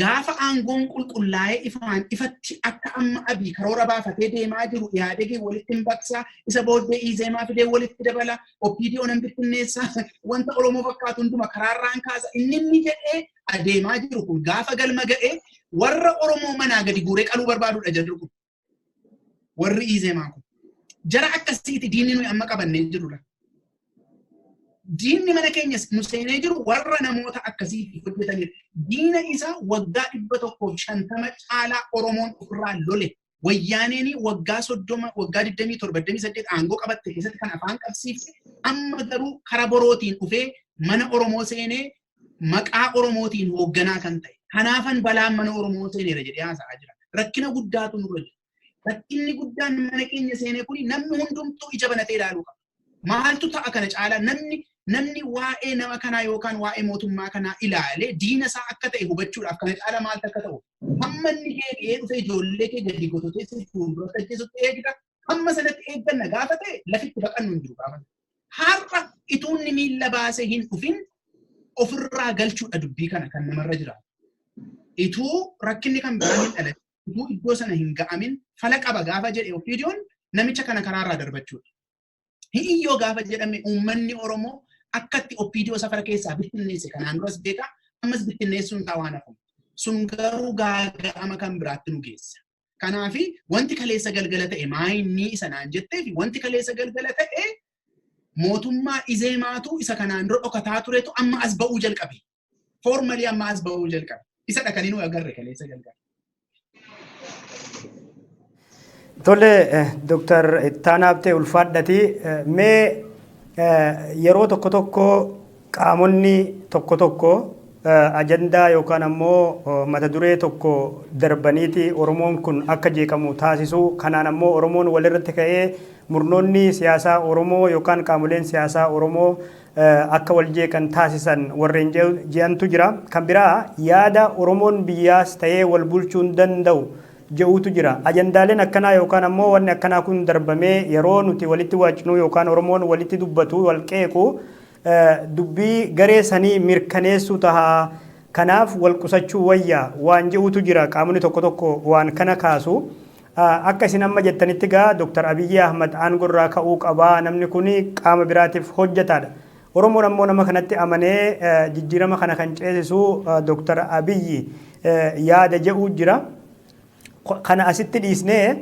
Gaafa aangoon qulqullaa'ee ifaan ifatti akka amma Abiy karoora baafatee deemaa jiru Ihaadegii walitti hin baqsaa, isa booddee Izeemaa fidee walitti dabala, OPDO nan bittinneessaa, wanta Oromoo fakkaatu hunduma karaarraan kaasa inni inni jedhee adeemaa jiru kun gaafa galma ga'ee warra Oromoo manaa gadi guuree qaluu barbaadudha jarri kun. Warri Izeemaa kun. Jara akkasiiti diinni nuyi amma qabannee jirudha. Diinni mana keenya nu seenee jiru warra namoota akkasiitiif hojjetanidha. Diina isaa waggaa 150 caalaa Oromoon ofirraa lole. Wayyaaneen waggaa 30, waggaa 27, 28 aangoo qabatte keessatti kan afaan qabsiifte amma garuu kara borootiin dhufee mana Oromoo seenee maqaa Oromootiin hoogganaa kan ta'e. Kanaafan balaan mana Oromoo seeneera jedhee haasa'aa jira. Rakkina guddaatu nurra jira. Rakkinni guddaan mana keenya seenee kuni namni hundumtuu ija banatee ilaaluu qaba. Maaltu ta'a kana caalaa namni waa'ee nama kanaa yookaan waa'ee mootummaa kanaa ilaalee diina isaa akka ta'e hubachuudhaaf kana caalaa maaltu akka ta'u hamma inni deebi'ee dhufee ijoollee kee gadi gototee si fuulduratti ajjeesutti eegda. Hamma sanatti eegganna gaafa ta'e lafitti baqannu hin jiru gaafa ta'e. Har'a ituunni miilla baasee hin dhufin ofirraa galchuudha dubbii kana kan namarra jiraatu. Ituu rakkinni kan biraan hin dhalatin, ituu iddoo sana hin ga'amin fala qaba gaafa jedhe OPDOn namicha kana karaarraa darbachuudha. Hiyyoo gaafa jedhame uummanni Oromoo akkatti OPDO safara keessaa bittinneesse kanaan duras beekaa ammas bittinneessuun isaa waan hafu. Sun garuu gaaga'ama kan biraatti nu geessa. Kanaafi wanti kaleessa galgala ta'e maayinni isa naan jettee fi wanti kaleessa galgala ta'e mootummaa Izeemaatu isa kanaan dura dhokataa turetu amma as ba'uu jalqabe. Foormalii amma as ba'uu jalqabe. Isa dhaqanii nu agarre kaleessa galgala. Tole Dooktar Ittaanaa Habtee ulfaadhati mee yeroo tokko tokko qaamonni tokko tokko ajandaa yookaan ammoo mata duree tokko darbaniiti Oromoon kun akka jeeqamu taasisu. Kanaan ammoo Oromoon walirratti ka'ee murnoonni siyaasaa Oromoo yookaan qaamoleen siyaasaa Oromoo akka wal jeeqan taasisan warreen je'antu jira. Kan biraa yaada Oromoon biyyaas ta'ee wal bulchuu hin danda'u je'uutu jira. Ajandaaleen akkanaa yookaan ammoo wanni akkanaa kun darbamee yeroo nuti walitti waacnuu yookaan Oromoon walitti dubbatu wal qeequ dubbii garee sanii mirkaneessuu taha. Kanaaf wal qusachuu wayya waan je'uutu jira. Qaamonni tokko tokko waan kana kaasu. Akka isin amma jettanitti gaa Dr. Abiyyi Ahmad aangoo irraa ka'uu qaba. Namni kun qaama biraatiif hojjetaadha. Oromoon ammoo nama kanatti amanee jijjiirama kana kan ceesisu Dr. Abiyyi yaada je'uu jira. Kana asitti dhiisnee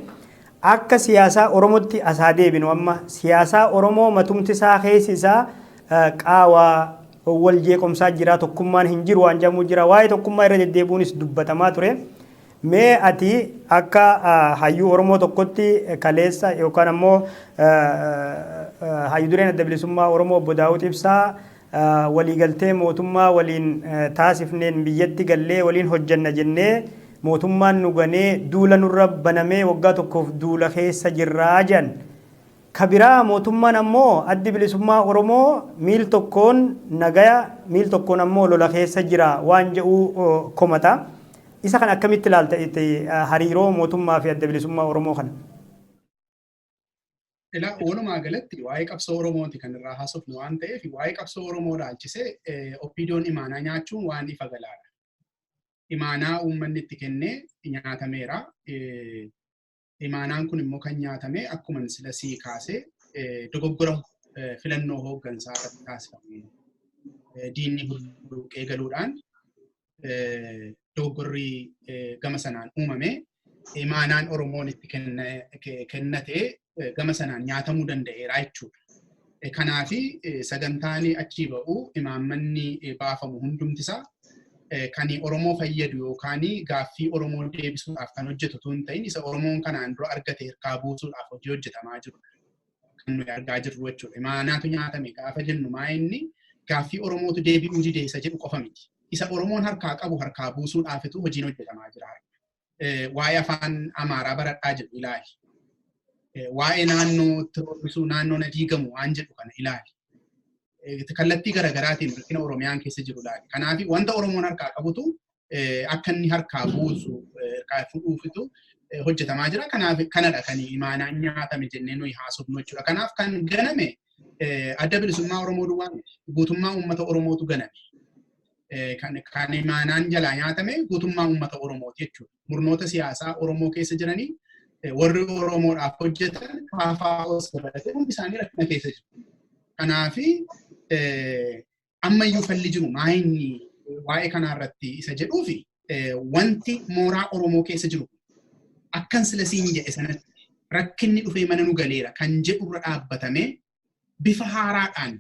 akka siyaasaa Oromootti as haa deebinu amma. Siyaasaa Oromoo matumti isaa keessi isaa qaawaa wal jeequmsaa jira, tokkummaan hin jiru waan jedhamu jira. Waa'ee tokkummaa irra deddeebi'uunis dubbatamaa ture. Mee ati akka hayyuu Oromoo tokkotti kaleessa yookaan ammoo hayyu dureen Adda Bilisummaa Oromoo Obbo Daawud Ibsaa waliigaltee mootummaa waliin taasifneen biyyatti gallee waliin hojjanna jennee mootummaan nu ganee duula nurra banamee waggaa tokkoof duula keessa jirraa jedhan. Ka biraa mootummaan ammoo Addi Bilisummaa Oromoo miil tokkoon nagaya miil tokkoon ammoo lola keessa jira waan jedhu komata. Isa kana akkamitti ilaalta itti hariiroo mootummaa fi Adda Bilisummaa Oromoo kana? Ilaa, walumaa galatti waa'ee qabsoo Oromooti kan irraa haasofnu waan ta'eef, waa'ee qabsoo Oromoo ilaalchisee OPDOn imaanaa nyaachuun waan ifa galaadha. Imaanaa uummanni itti kennee nyaatameera. Imaanaan kun immoo kan nyaatame akkuma sila sii kaasee dogoggora filannoo hooggansaa irratti taasifame. Diinni hulluuqee galuudhaan dogoggorri gama sanaan uumame, imaanaan Oromoon itti kennatee gama sanaan nyaatamuu danda'eera jechuudha. Kanaafi sagantaan achii ba'u, imaammanni baafamu hundumtisaa kan Oromoo fayyadu yookaan gaaffii Oromoo deebisuudhaaf kan hojjetu otoo hin ta'in, isa Oromoon kanaan dura argate hirkaa buusuudhaaf hojii hojjetamaa jiru. Kan nuyi argaa jirru jechuudha. Imaanaatu nyaatame gaafa jennu maa inni gaaffii Oromootu deebi'uu didee isa jedhu qofa miti. Isa Oromoon harkaa qabu harkaa buusuudhaafitu hojiin hojjetamaa jira. Waa'ee afaan Amaaraa baradhaa jedhu ilaali. Waa'ee naannoo roorrisuu, naannoo na diigamu waan jedhu kana ilaali. Kallattii garaagaraatiin rakkina Oromiyaan keessa jiru ilaali. Kanaaf wanta Oromoon harkaa qabutu akka inni harkaa buusu, harkaa fudhuufitu hojjetamaa jira. Kanaaf kanadha kan imaanaan nyaatame jennee nuyi haasofnu jechuudha. Kanaaf kan ganame Adda Bilisummaa Oromoo duwwaa, guutummaa uummata Oromootu ganame. Kan imaanaan jalaa nyaatame guutummaa uummata Oromooti jechuudha. Murnoota siyaasaa Oromoo keessa jiranii, warri Oromoodhaaf hojjetan, KFOs dabalatee hundi isaanii rakkina keessa jiru. Kanaafi ammayyuu falli jiru maa inni waa'ee kanarratti isa jedhuufi, wanti mooraa Oromoo keessa jiru akkan sila siin jedhe sanatti rakkinni dhufee mana nu galeera kan jedhurra dhaabbatamee bifa haaraadhaan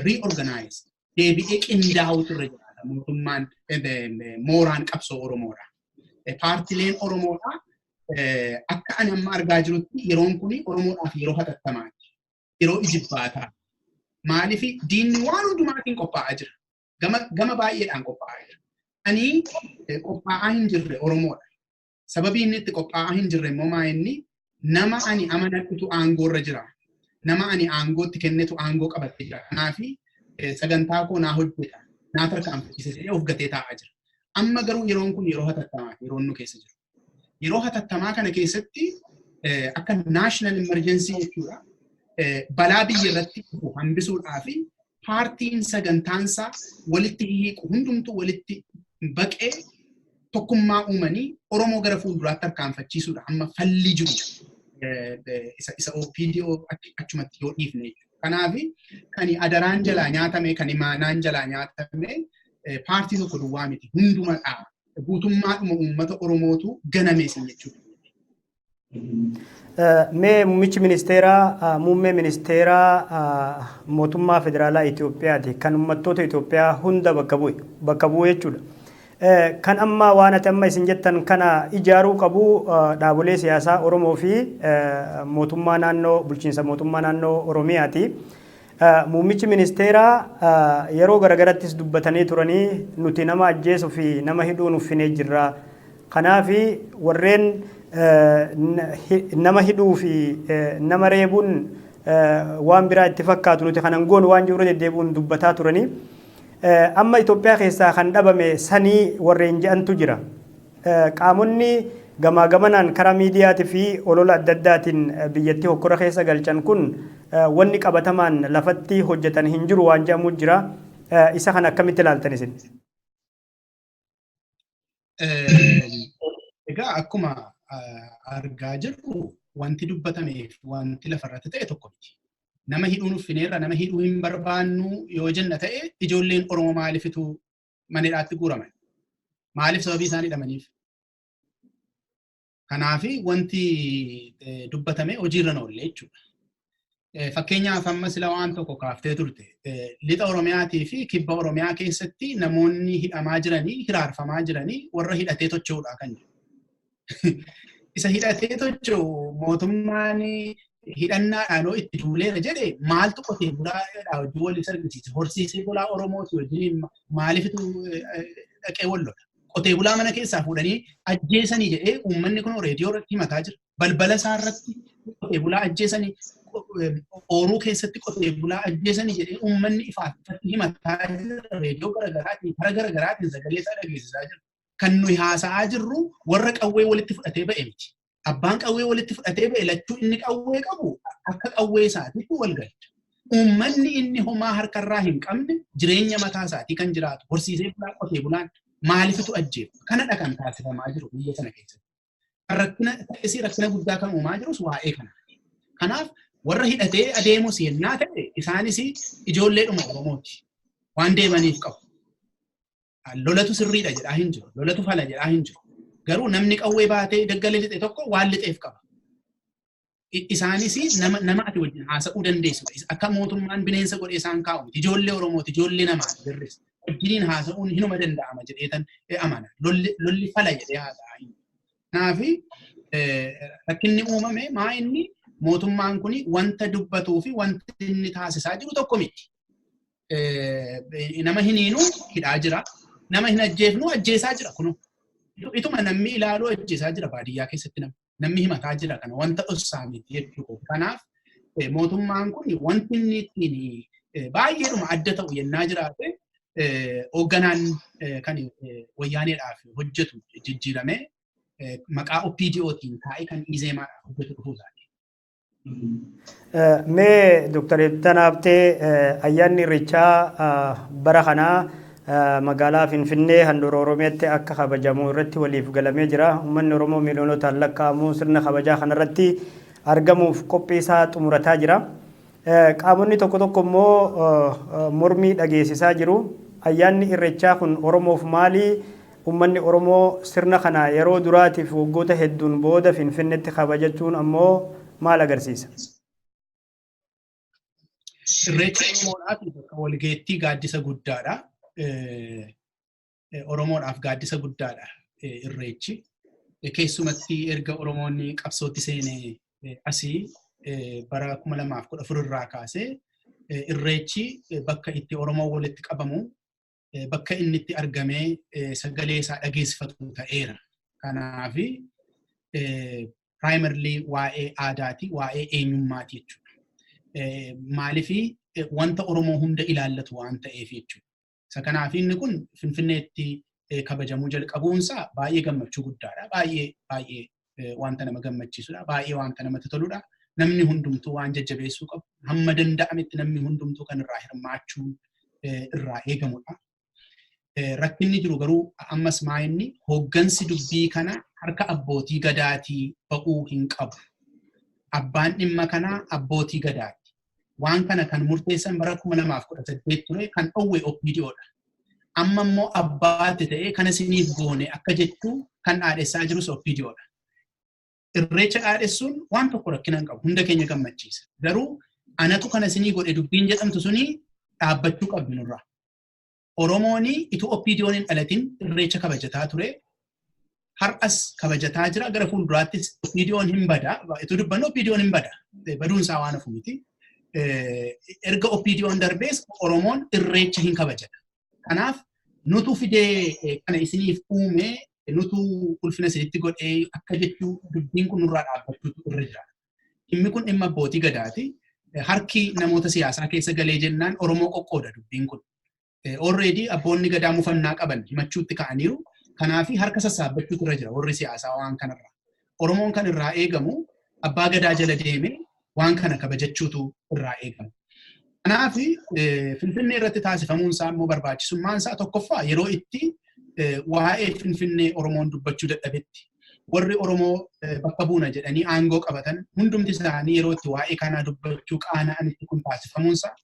reorganize deebi'ee qindaa'utu irra jiraata mootummaan, mooraan qabsoo Oromoodha. Paartileen Oromoodha akka ani amma argaa jirutti yeroon kun Oromoodhaaf yeroo hatattamaati. Yeroo ijibbaataa. Maaliif? Diinni waan hundumaatiin qophaa'aa jira. Gama baay'eedhaan qophaa'aa jira. Ani qophaa'aa hin jirre Oromoodha. Sababii inni itti qophaa'aa hin jirre immoo maa inni nama ani amanadhutu aangoorra jira. Nama ani aangootti kennetu aangoo qabattee jira. Kanaafi sagantaa koo naa hojjeta. Naa tarkaanfachiisa jedhee of gatee taa'aa jira. Amma garuu yeroon kun yeroo hatattamaati, yeroon nu keessa jiru. Yeroo hatattamaa kana keessatti akka national emergency jechuudha. Balaa biyya irratti dhufu hambisuudhaa fi paartiin sagantaansaa walitti hiiqu hundumtuu walitti baqee tokkummaa uumanii Oromoo gara fuulduraatti tarkaanfachiisuudha. Amma falli jiru isa OPDO achumatti yoo dhiifne jechuudha. Kanaaf kan adaraan jalaa nyaatame, kan imaanaan jalaa nyaatame paartii tokko duwwaa miti, hundumadha. Guutummaadhuma uummata Oromootu ganame isin jechuudha. Mee muummichi ministeeraa, muummee ministeeraa mootummaa federaalaa Itoophiyaati, kan uummattoota Itoophiyaa hunda bakka bu'e jechuudha. Kan amma waan ati amma isin jettan kana ijaaruu qabu dhaabolee siyaasaa Oromoo fi mootummaa naannoo, bulchiinsa mootummaa naannoo Oromiyaati. Muummichi ministeeraa yeroo garagarattis dubbatanii turanii, nuti nama ajjeesuu fi nama hidhuu nuffinee jirra. Kanaaf warreen nama hidhuu fi nama reebuun waan biraa itti fakkaatu, nuti kanan goonu waan jiru deddeebi'uun dubbataa turanii. Amma Itoophiyaa keessaa kan dhabame sanii warreen je'antu jira. Qaamonni gamaa gamanaan karaa miidiyaatii fi olola adda addaatiin biyyattii hokkora keessa galchan kun wanni qabatamaan lafatti hojjetan hin jiru waan jedhamu jira. Isa kana akkamitti ilaaltan isin? Egaa akkuma argaa jirru, wanti dubbatameef wanti lafarratti ta'e tokko miti. Nama hidhuun uffineerra, nama hidhuu hin barbaannu yoo jenna ta'e, ijoolleen Oromoo maalifitu mana hidhaatti guuraman? Maaliif sababii isaan hidhamaniif? Kanaafi wanti dubbatame hojiirra oolle jechuudha. Fakkeenyaaf amma sila waan tokko kaaftee turte. Lixa Oromiyaatii fi kibba Oromiyaa keessatti namoonni hidhamaa jiranii, hiraarfamaa jiranii warra hidhatee tocho'uudha kan jiru. Isa hidhatee tocho'u mootummaan hidhannaadhaan itti duuleera jedhe, maaltu qotee bulaadhaa wajjin wal isa argisiise? Horsiisee bulaa Oromooti wajjin maalifitu dhaqee wal lola? Qotee bulaa mana keessaa fuudhanii ajjeesanii jedhee uummanni kun reediyoo irratti himataa jira. Balbala isaa irratti qotee bulaa ajjeesanii, ooruu keessatti qotee bulaa ajjeesanii jedhee uummanni ifaaf ifatti himataa jira. Reediyoo garaagaraatiin, karaa garaagaraatiin sagalee isaa dhageessisaa jira. Kan nuyi haasa'aa jirru warra qawwee walitti fudhatee ba'e miti. Abbaan qawwee walitti fudhatee ba'e lachuu inni qawwee qabu akka qawwee isaatiitti wal galcha. Uummanni inni homaa harkarraa hin qabne jireenya mataa isaatii kan jiraatu horsiisee bulaa qotee bulaan maalifitu ajjeefa? Kanadha kan taasifamaa jiru biyya sana keessatti. Rakkina ta'esii rakkina guddaa kan uumaa jirus waa'ee kana. Kanaaf warra hidhatee adeemus yennaa ta'e isaanis ijoolleedhuma Oromooti. Waan deemaniif qabu. Lolatu sirriidha jedhaa hin jiru. Lolatu fala jedhaa hin jiru. Garuu namni qawwee baatee daggala lixe tokko waan lixeef qaba. Isaanis nama ati wajjin haasa'uu dandeessudha. Akka mootummaan bineensa godhee isaan kaa'u miti. Ijoollee Oromooti, ijoollee namaati jirris. Wajjiniin haasa'uun hinuma danda'ama jedheetan amana. Lolli fala jedhee haasa'aa hin jiru. Kanaaf rakkinni uumame maa inni mootummaan kun wanta dubbatuu fi wanti inni taasisaa jiru tokko miti. Nama hin hiinuu hidhaa jira. Nama hin ajjeefnu ajjeesaa jira kunoo. Ituma namni ilaaluu ajjeesaa jira baadiyyaa keessatti namni. Namni himataa jira kana wanta dhossaa miti jechuudha. Kanaaf mootummaan kun wanti inni ittiin baay'eedhuma adda ta'u yennaa jiraate hoogganaan kan wayyaaneedhaaf hojjetu jijjiiramee maqaa OPDOtiin taa'ee kan Izeemaadhaaf hojjetu dhufuu isaati. Mee Dr. Ittanaa Habtee, ayyaanni Irreechaa bara kanaa magaalaa Finfinnee handhuura Oromiyaatti akka kabajamu irratti waliif galamee jira. Uummanni Oromoo miiliyoonotaan lakkaa'amu sirna kabajaa kanarratti argamuuf qophii isaa xumurataa jira. Qaamonni tokko tokko immoo mormii dhageessisaa jiru. Ayyaanni Irreechaa kun Oromoof maali? Uummanni Oromoo sirna kana yeroo duraatiif waggoota hedduun booda Finfinneetti kabajachuun ammoo maal agarsiisa? Irreechi Oromoodhaaf bakka walgeettii gaaddisa guddaadha. Oromoodhaaf gaaddisa guddaadha Irreechi. Keessumatti erga Oromoonni qabsootti seenee asii bara 2014 irraa kaasee Irreechi bakka itti Oromoon walitti qabamu, bakka inni itti argamee sagalee isaa dhageessifatu ta'eera. Kanaaf primarily waa'ee aadaati, waa'ee eenyummaati jechuudha. Maaliif wanta Oromoo hunda ilaallatu waan ta'eef jechuudha. Isa kanaaf inni kun Finfinneetti kabajamuu jalqabuunsaa baay'ee gammachuu guddaadha. Baay'ee baay'ee wanta nama gammachiisudha. Baay'ee wanta namatti toludha. Namni hundumtuu waan jajjabeessuu qabu. Hamma danda'ametti namni hundumtuu kan irraa hirmaachuun irraa eegamudha. Rakkinni jiru garuu ammas maa inni hooggansi dubbii kana harka abbootii gadaatii ba'uu hin qabu. Abbaan dhimma kanaa abbootii gadaati. Waan kana kan murteessan bara 2018 ture kan dhowwe OPDOdha. Amma immoo abbaatti ta'ee kana isiniif goone akka jechuu kan dhaadhessaa jirus OPDOdha. Irreecha dhaadhessuun waan tokko rakkina hin qabu. Hunda keenya gammachiisa. Garuu anatu kana isinii godhe dubbiin jedhamtu suni dhaabbachuu qabdi nurraa. Oromoon ituu OPDOn hin dhalatin Irreecha kabajataa ture. Har'as kabajataa jira. Gara fuulduraattis OPDOn hin bada. Ituu dubbannu OPDOn hin bada. Baduun isaa waan hafu miti. Erga OPDOn darbees Oromoon Irreecha hin kabajata. Kanaaf nutu fidee kana isiniif uume, nutu ulfina isinitti godhee akka jechuu dubbiin kun nurraa dhaabbachuutu irra jira. Dhimmi kun dhimma abbootii gadaati. Harki namoota siyaasaa keessa galee jennaan Oromoo qoqqooda dubbiin kun. Already abboonni gadaa mufannaa qaban himachuutti ka'aniiru. Kanaaf harka sassaabbachuutu irra jira warri siyaasaa waan kanarraa. Oromoon kan irraa eegamu abbaa gadaa jala deemee waan kana kabajachuutu irraa eegama. Kanaaf Finfinnee irratti taasifamuun isaa immoo barbaachisummaan isaa tokkoffaa yeroo itti waa'ee Finfinnee Oromoon dubbachuu dadhabetti warri Oromoo bakka buuna jedhanii aangoo qabatan hundumti isaanii yeroo itti waa'ee kanaa dubbachuu qaana'anitti kun taasifamuun isaa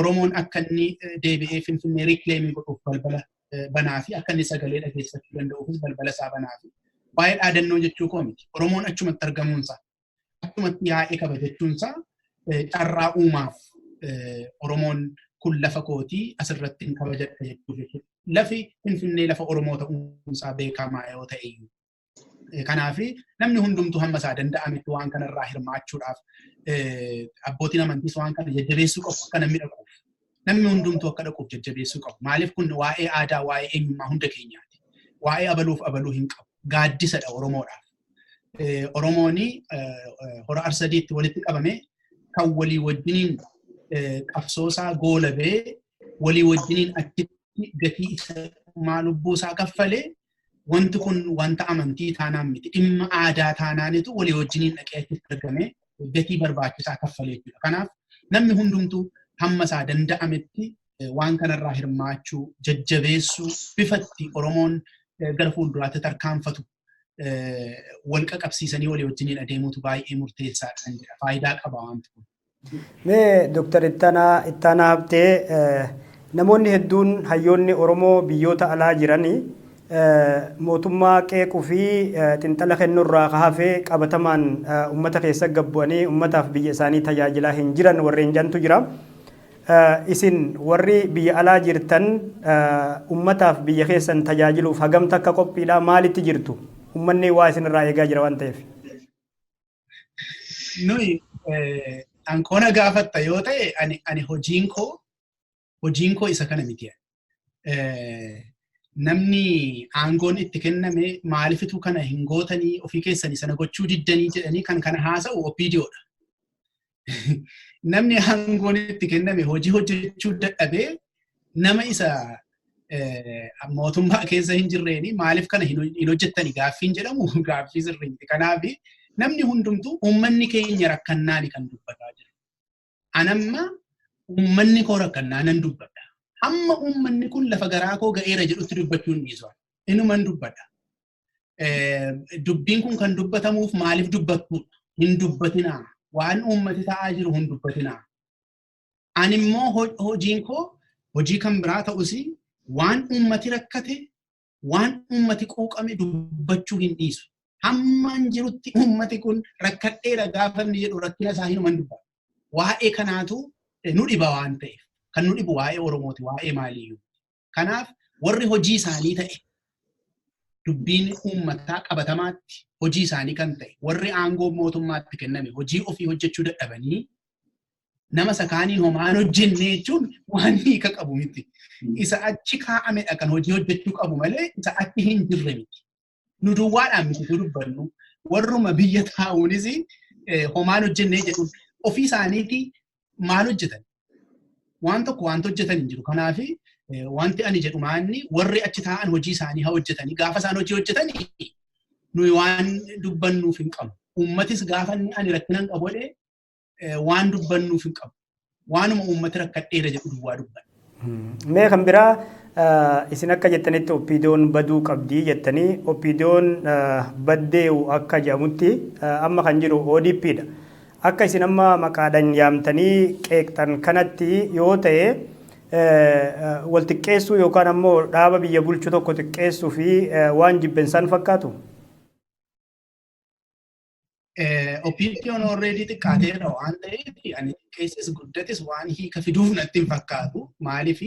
Oromoon akka inni deebi'ee Finfinnee reclaim godhuuf balbala banaa fi akka inni sagalee dhageessifachuu danda'uufis balbala isaa banaa fi waa'ee dhaadannoo jechuu koo miti. Oromoon achumatti argamuunsaa achumatti yaa'ee kabajachuunsaa carraa uumaaf Oromoon kun lafa kootii asirratti hin kabajadha jechuuf jechuudha. Lafi Finfinnee lafa Oromoo ta'uunsaa beekamaa yoo ta'e iyyuu. Kanaaf namni hundumtuu hamma isaa danda'ametti waan kanarraa hirmaachuudhaaf abbootiin amantiis waan kana jajjabeessuu qabu akka namni dhaquuf. Namni hundumtuu akka dhaquuf jajjabeessuu qabu. Maaliif kun waa'ee aadaa, waa'ee eenyummaa hunda keenyaati. Waa'ee abaluuf abaluu hin qabu. Gaaddisadha Oromoodhaaf. Oromoon hora Arsadiitti walitti qabame kan walii wajjiniin qabsoosaa goolabee walii wajjiniin achitti gatii isa dhumaa lubbuu isaa kaffalee Wanti kun wanta amantii taanaan miti, dhimma aadaa taanaanitu walii wajjiniin dhaqee achitti argamee gatii barbaachisaa kaffalee jechuudha. Kanaaf namni hundumtuu hamma isaa danda'ametti waan kanarraa hirmaachuu, jajjabeessuu, bifatti Oromoon gara fuulduraatti tarkaanfatu wal qaqabsiisanii walii wajjiniin adeemuutu baay'ee murteessaadha kan jedha. Faayidaa qaba wanti kun. Mee Dooktar Ittaanaa Habtee, namoonni hedduun, hayyoonni Oromoo biyyoota alaa jiranii mootummaa qeequu fi xinxala kennuurraa hafee qabatamaan uummata keessa gabbu'anii uummataaf biyya isaanii tajaajilaa hin jiran warreen jantu jira. Isin warri biyya alaa jirtan uummataaf biyya keessan tajaajiluuf hagamta akka qophiidhaa, maalitti jirtu? Uummanni waa isinirraa eegaa jira waan ta'eef. Nuyi ankoona gaafatta yoo ta'e, ani hojiin koo isa kana miti. Namni aangoon itti kenname maalifitu kana hin gootanii, ofii keessanii sana gochuu diddanii jedhanii kan kana haasa'u OPDOdha. Namni aangoon itti kenname hojii hojjechuu dadhabee nama isa mootummaa keessa hin jirreeni maaliif kana hin hojjettani gaaffiin jedhamu gaaffii sirrii miti. Kanaaf namni hundumtuu uummanni keenya rakkannaani kan dubbataa jiru. Anamma uummanni koo rakkannaa nan dubbadha. Hamma uummanni kun lafa garaa koo ga'eera jedhutti dubbachuu hin dhiisu. Inuman dubbadha. Dubbiin kun kan dubbatamuuf maaliif dubbattuudha? Hin dubbatinaa. Waan uummati ta'aa jiru hin dubbatinaa. Ani immoo hojiin koo hojii kan biraa ta'us, waan uummati rakkate, waan uummati quuqame dubbachuu hin dhiisu. Hammaan jirutti uummati kun rakkadheera gaafa inni jedhu rakkina isaa hinuman dubbata. Waa'ee kanaatu nu dhiba waan ta'eef. Kan nu dhibu waa'ee Oromooti, waa'ee maaliyyuu. Kanaaf warri hojii isaanii ta'e, dubbiin uummataa qabatamaatti hojii isaanii kan ta'e, warri aangoo mootummaatti kenname hojii ofii hojjechuu dadhabanii nama sakaaniin homaan hojjenne jechuun waan hiika qabu miti. Isa achi kaa'amedha kan hojii hojjechuu qabu malee isa achi hin jirre miti. Nu duwwaadhaan miti dubbannu, warruma biyya taa'uunis homaan hojjennee jedhuun ofii isaaniiti maal hojjetan? Waan tokko wanti hojjetan hin jiru. Kanaaf wanti ani jedhu maanni, warri achi taa'an hojii isaanii haa hojjetanii. Gaafa isaan hojii hojjetanii nuyi waan dubbannuuf hin qabnu. Uummatis gaafa inni ani rakkina hin qabu jedhee waan dubbannuuf hin qabu. Waanuma uummati rakkadheera jedhu duwwaa dubbanna. Mee kan biraa, isin akka jettanitti OPDOn baduu qabdii jettanii, OPDOn baddee'u akka jedhamutti amma kan jiru ODP dha. Akka isin amma maqaadhaan yaamtanii qeeqxan kanatti yoo ta'e, wal xiqqeessuu yookaan ammoo dhaaba biyya bulchu tokko xiqqeessuu fi waan jibbensaan fakkaatu? OPDOn already xiqqaateera waan ta'eef, ani xiqqeessis guddatis waan hiika fiduuf natti hin fakkaatu. Maaliif,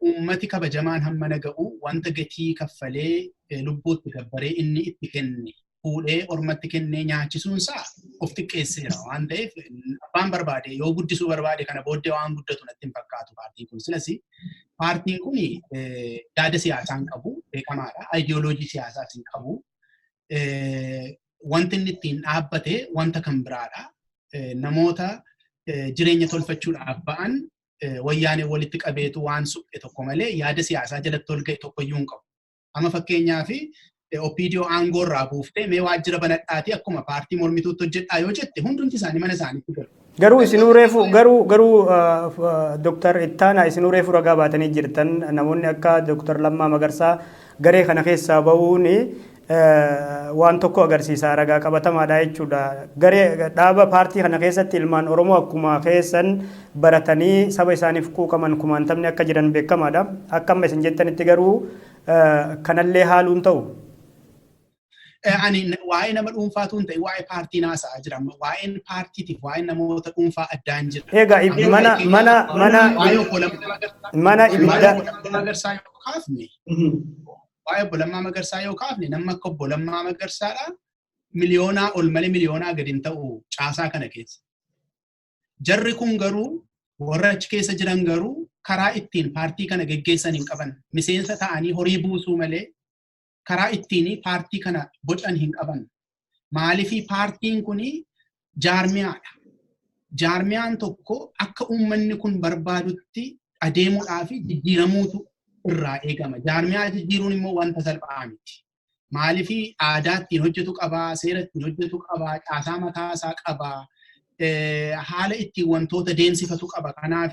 uummati kabajamaan hamma ga'u wanta gatii kaffalee lubbuutti gabbaree inni itti kenne fuudhee ormatti kennee nyaachisuunsaa of xiqqeesseera waan ta'eef, abbaan barbaade yoo guddisuu barbaade kana booddee waan guddatu natti hin fakkaatu paartiin kun. Silas paartiin kun yaada siyaasaa hin qabu, beekamaadha. Ayidiyooloojii siyaasaas hin qabu. Wanti inni ittiin dhaabbate wanta kan biraadha. Namoota jireenya tolfachuudhaaf ba'an wayyaanee walitti qabeetu waan suphe tokko malee yaada siyaasaa jalatti ol ga'e tokko iyyuu hin qabu. Amma fakkeenyaaf OPDO aangoo irraa buuftee mee waajjira banadhaatii akkuma paartii mormituutti hojjedhaa yoo jette, hundumti isaanii mana isaaniitti galu. Garuu isinuu reefu garuu Dooktar Ittaanaa, isinuu reefu ragaa baatanii jirtan, namoonni akka Dooktar Lammaa Magarsaa garee kana keessaa bahuun waan tokko agarsiisa, ragaa qabatamaadha jechuudha. Garee dhaaba paartii kana keessatti ilmaan Oromoo akkuma keessan baratanii saba isaaniif quuqaman kumaantamni akka jiran beekamaadha. Akka amma isin jettanitti garuu kanallee haaluun ta'u. Ani waa'ee nama dhuunfaatu hin ta'in, waa'ee paartii naasa'aa jira. Waa'een paartiitiif waa'een namoota dhuunfaa addaan jira. Egaa mana mana ibiddaa. Magarsaa yoo kaafne, waa'ee obbo Lammaa Magarsaa yoo kaafne, nama akka obbo Lammaa Magarsaadha miliyoonaa ol malee miliyoonaa gadi hin ta'u caasaa kana keessa. Jarri kun garuu, warra achi keessa jiran garuu, karaa ittiin paartii kana geggeessan hin qaban. Miseensa ta'anii horii buusuu malee karaa ittiin paartii kana bocan hin qaban. Maaliifii, paartiin kun jaarmiyaadha. Jaarmiyaan tokko akka uummanni kun barbaadutti adeemuudhaaf jijjiiramuutu irraa eegama. Jaarmiyaa jijjiiruun immoo wanta salphaa miti. Maaliif aadaa ittiin hojjetu qabaa, seera ittiin hojjetu qabaa, caasaa mataa isaa qabaa, haala ittiin wantoota deemsifatu qaba. Kanaaf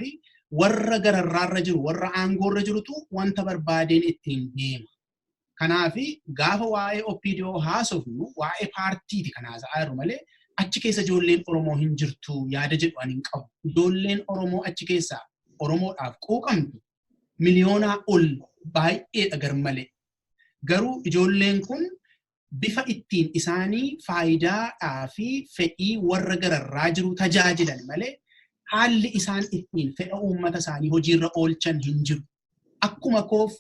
warra gararraarra jiru, warra aangoorra jirutu wanta barbaadeen ittiin deema. Kanaaf gaafa waa'ee OPDO haasofnu waa'ee paartiiti kan haasa'aa jiru malee achi keessa ijoolleen Oromoo hin jirtu yaada jedhu ani hin qabu. Ijoolleen Oromoo achi keessa Oromoodhaaf quuqamtu miliyoonaa ol baay'eedha garmalee. Garuu ijoolleen kun bifa ittiin isaanii faayidaadhaa fi fedhii warra gararraa jiru tajaajilan malee haalli isaan ittiin fedha uummata isaanii hojiirra oolchan hin jiru. Akkuma koof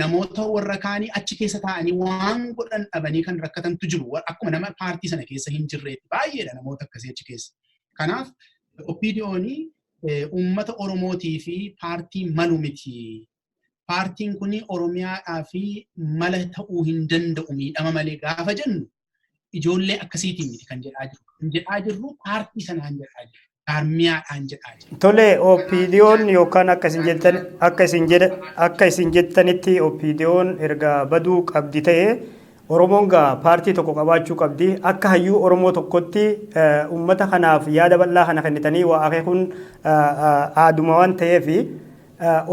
namoota warra kaanii achi keessa taa'anii waan godhan dhabanii kan rakkatantu jiru. Akkuma nama paartii sana keessa hin jirreetti baay'eedha namoota akkasii achi keessa. Kanaaf OPDO'n uummata Oromootii fi paartii malu miti. Paartiin kun Oromiyaadhaa fi mala ta'uu hin danda'u miidhama malee gaafa jennu ijoollee akkasiitiin miti kan jedhaa jirru. Kan jedhaa jirru paartii sanaan jedhaa jirru. Jaarmiyaadhaan jedhaa jirru. Tole, OPDO'n yookaan akka isin jettanitti OPDO'n erga baduu qabdi ta'e Oromoon gaa paartii tokko qabaachuu qabdi. Akka hayyuu Oromoo tokkotti uummata kanaaf yaada bal'aa kana kennitanii waa akeekuun aaduma waan ta'eef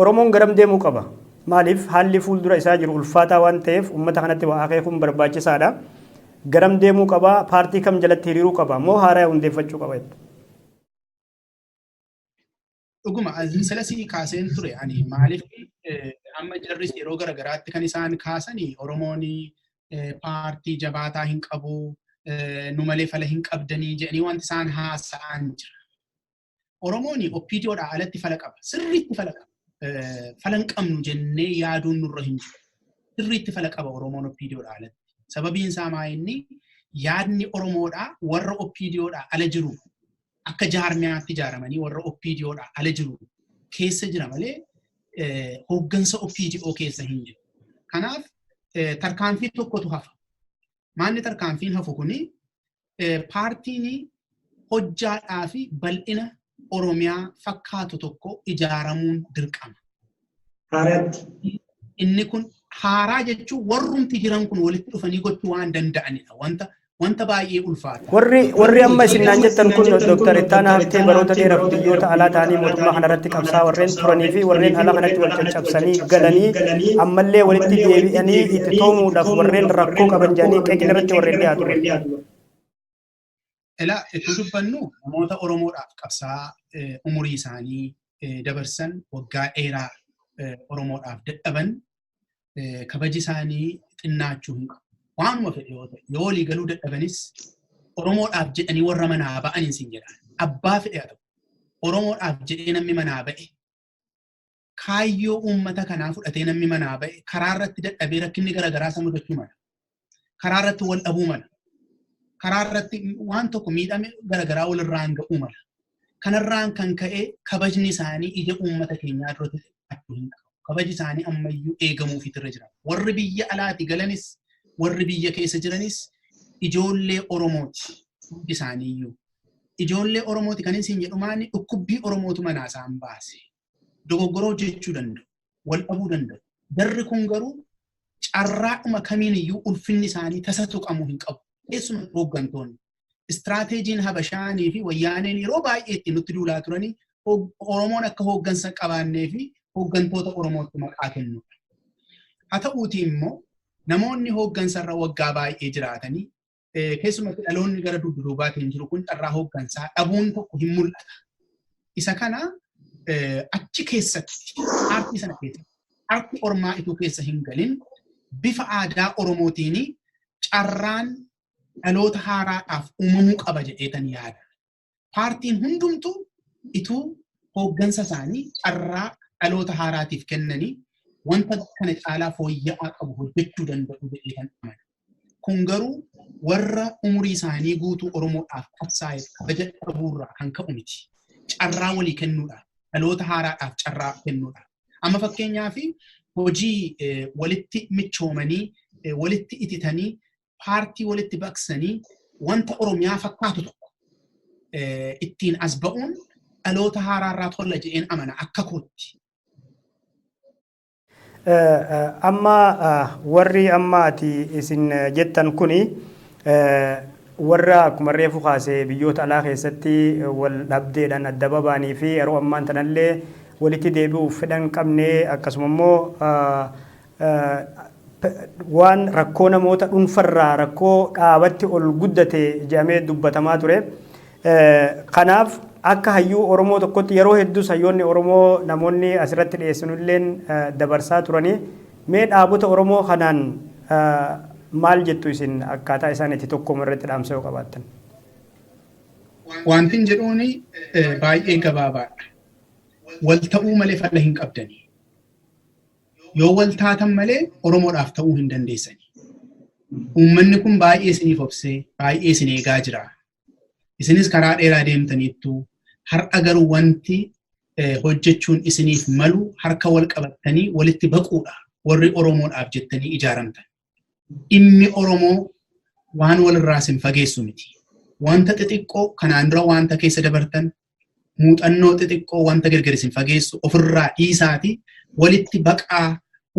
Oromoon garam deemuu qaba? Maaliif haalli fuuldura isaa jiru ulfaataa waan ta'eef uummata kanatti waa akeekuun barbaachisaadha. Garam deemuu qaba? Paartii kam jalatti hiriiruu qaba? Moo haaraa hundeeffachuu qaba? Dhuguma salasii kaaseen ture ani maaliif amma jarris yeroo garagaraatti kan isaan kaasanii Oromoon paartii jabaataa hin qabu, nu malee fala hin qabdanii jedhanii wanti isaan haasa'an jira. Oromoon OPDOdhaa alatti fala qaba. Sirriitti fala qaba. Fala hin qabnu jennee yaaduun nurra hin jiru. Sirriitti fala qaba Oromoon OPDOdhaa alatti. Sababiin isaa maa inni yaadni Oromoodhaa warra OPDOdhaa ala jiru akka jaarmiyaatti ijaaramanii warra OPDOdhaa ala jiru keessa jira malee hooggansa OPDO keessa hin jiru. Kanaaf tarkaanfii tokkotu hafa. Maanni tarkaanfiin hafu kuni paartiin hojjaadhaa fi bal'ina Oromiyaa fakkaatu tokko ijaaramuun dirqama. Haaraatti. Inni kun haaraa jechuun warrumti jiran kun walitti dhufanii gochuu waan danda'anidha. Wanta baay'ee ulfaata. Warri amma isin naan jettan kun Dr. Ittaanaa Habtee baroota dheeraaf biyyoota alaa ta'anii mootummaa kanarratti qabsaa warreen turanii fi warreen ala kanatti wal caccabsanii galanii ammallee walitti deebi'anii itti toomuudhaaf warreen rakkoo qaban jedhanii qeeqni irratti warreen dhiyaatu. Elaa itti dubbannu namoota Oromoodhaaf qabsaa umurii isaanii dabarsan waggaa dheeraa Oromoodhaaf dadhaban kabaji isaanii xinnaachuu hin qabu. Waanuma fedhe yoo ta'e yoo walii galuu dadhabanis Oromoodhaaf jedhanii warra manaa ba'aniin siin jedhaan. Abbaa fedhe haa ta'u. Oromoodhaaf jedhee namni manaa ba'e kaayyoo uummata kanaa fudhatee namni manaa ba'e karaa irratti dadhabee rakkinni garaagaraa isa mudachuu mala. Karaa irratti wal dhabuu mala. Karaa irratti waan tokko miidhame garaagaraa walirraan ga'uu mala. Kanarraan kan ka'e kabajni isaanii ija uummata keenyaa duratti xiqqaachuu hin qabu. Kabaji isaanii ammayyuu eegamuufiitu irra jira. Warri biyya alaati galanis warri biyya keessa jiranis ijoollee Oromooti hundi isaaniiyyuu. Ijoollee Oromooti kan isin jedhu maali dhukkubbii Oromootu manaa isaan baase. Dogoggora hojjechuu danda'u. Wal dhabuu danda'u. Jarri kun garuu carraadhuma kamiin iyyuu ulfinni isaanii tasa tuqamuu hin qabu. Keessumaa hooggantoonni. Istiraateejiin Habashaanii fi Wayyaaneen yeroo baay'ee ittiin nutti duulaa turanii Oromoon akka hooggansa qabaannee fi hooggantoota Oromootti maqaa kennudha. Haa ta'uutii immoo namoonni hooggansarra waggaa baay'ee jiraatanii keessumatti dhaloonni gara dudduubaatiin jiru kun carraa hooggansaa dhabuun tokko hin mul'ata. Isa kana achi keessatti paartii sana keessatti paartii ormaa ituu keessa hin galin bifa aadaa Oromootiin carraan dhaloota haaraadhaaf uumamuu qaba jedheetan yaada. Paartiin hundumtuu ituu hooggansa isaanii carraa dhaloota haaraatiif kennanii wanta kana caalaa fooyya'aa qabu hojjechuu danda'u jedheetan amana. Kun garuu warra umurii isaanii guutuu Oromoodhaaf qabsaa'eef kabaja dhabuurraa kan ka'u miti. Carraa walii kennuudhaaf, dhaloota haaraadhaaf carraa kennuudhaaf. Amma fakkeenyaaf hojii walitti michoomanii, walitti ititanii, paartii walitti baqsanii wanta Oromiyaa fakkaatu tokko ittiin as ba'uun dhaloota haaraarraa tola jedheen amana akka kootti. Amma warri amma ati isin jettan kuni warra akkuma reefu kaasee biyyoota alaa keessatti wal dhabdeedhaan adda babaanii fi yeroo ammaan tanallee walitti deebi'uuf fedhan qabne, akkasuma immoo waan rakkoo namoota dhuunfarraa rakkoo dhaabatti ol guddate jedhamee dubbatamaa ture. Kanaaf akka hayyuu Oromoo tokkotti yeroo hedduus hayyoonni Oromoo namoonni asirratti dhiyeessanulleen dabarsaa turanii, mee dhaabota Oromoo kanaan maal jettu isin, akkaataa isaan itti tokkooma irratti dhaamsa yoo qabaattan? Wantin jedhuuni baay'ee gabaabaadha. Wal ta'uu malee fala hin qabdani. Yoo wal taatan malee Oromoodhaaf ta'uu hin dandeessani. Uummanni kun baay'ee isiniif obsee, baay'ee isin eegaa jira. Isinis karaa dheeraa deemtaniittu, har'a garuu wanti hojjechuun isiniif malu harka wal qabattanii walitti baquudha, warri Oromoodhaaf jettanii ijaaramtan. Dhimmi Oromoo waan walirraa isin fageessu miti. Wanta xixiqqoo kanaan dura wanta keessa dabartan, muuxannoo xixiqqoo wanta gargar isin fageessu ofirraa dhiisaati walitti baqaa,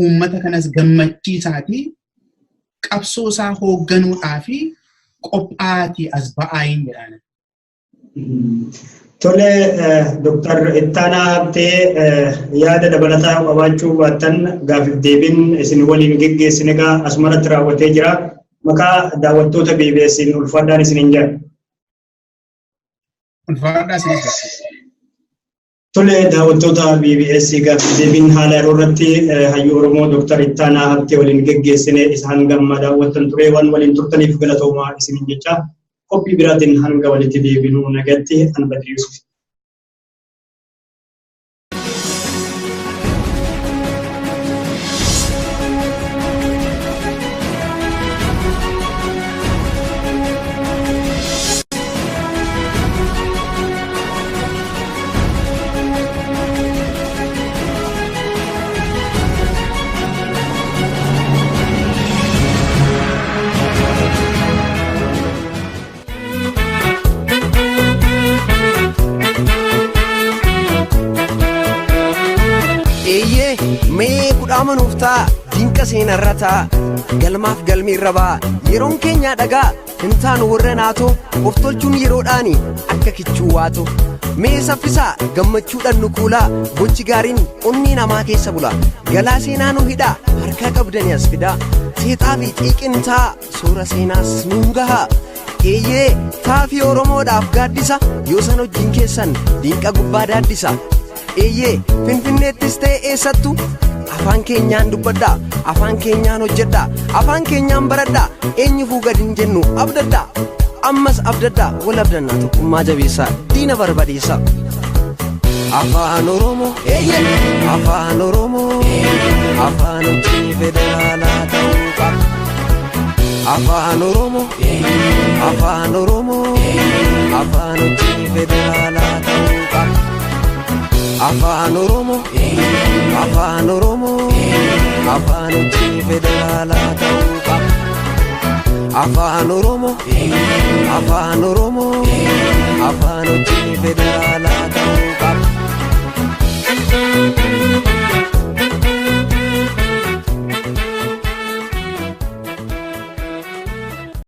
uummata kanas gammachiisaati, qabsoo isaa hoogganuudhaa fi qophaatii as ba'aa hin jedhaan. Tole, Dr. Ittaanaa Habtee, yaada dabalataa qabaachuu baattan gaafiif deebiin isin waliin geggeessine egaa asumarratti raawwatee jira. Maqaa daawwattoota BBS'n ulfaadhaan isiniin jedha. Ulfaadhaa isinis. Tole, daawwattoota BBS, gaafiif deebiin haala yeroo irratti hayyuu Oromoo Dr. Ittaanaa Habtee waliin geggeessine isaan gamma daawwattan ture. Waan waliin turtaniif galatoomaa isiniin jecha, qophii biraatiin hanga walitti deebinuu nagatti, an Badri Yusuf. Eeyyee, mee kudhaama nuuf ta'a, dinqa seenarra ta'a, galmaaf galmiirra ba'a, yeroon keenyaa dhagaa hin taanu warra naatoo of tolchuun yeroodhaani akka kichuu waatoo. Mee saffisaa, gammachuudhaan nu kuulaa, gochi gaariin onnee namaa keessa bula, galaa seenaa nu hidhaa, harkaa qabdanii as fidaa, seexaa fi xiiqin ta'a, suura seenaas nuun gahaa. Eeyyee, taafii Oromoodhaaf gaaddisa, yoo san hojiin keessan dinqa gubbaa daaddisa. Eeyyee, Finfinneettis ta'e eessattu afaan keenyaan dubbadhaa, afaan keenyaan hojjedhaa, afaan keenyaan baradhaa, eenyufuu gad hin jennu, abdadhaa. Ammas abdadhaa, wal abdannaa, tokkummaa jabeessaa, diina barbadeessaa. Afaan Oromoo, eeyyee, afaan Oromoo, afaan hojii federaalaa ta'uu qaba. Afaan Oromoo, afaan Oromoo, afaan hojii federaalaa ta'uu qaba. Afaan Oromoo, afaan Oromoo, afaan hojii federaalaa ta'uu qaba. Afaan Oromoo, afaan Oromoo, afaan hojii federaalaa ta'uu qaba.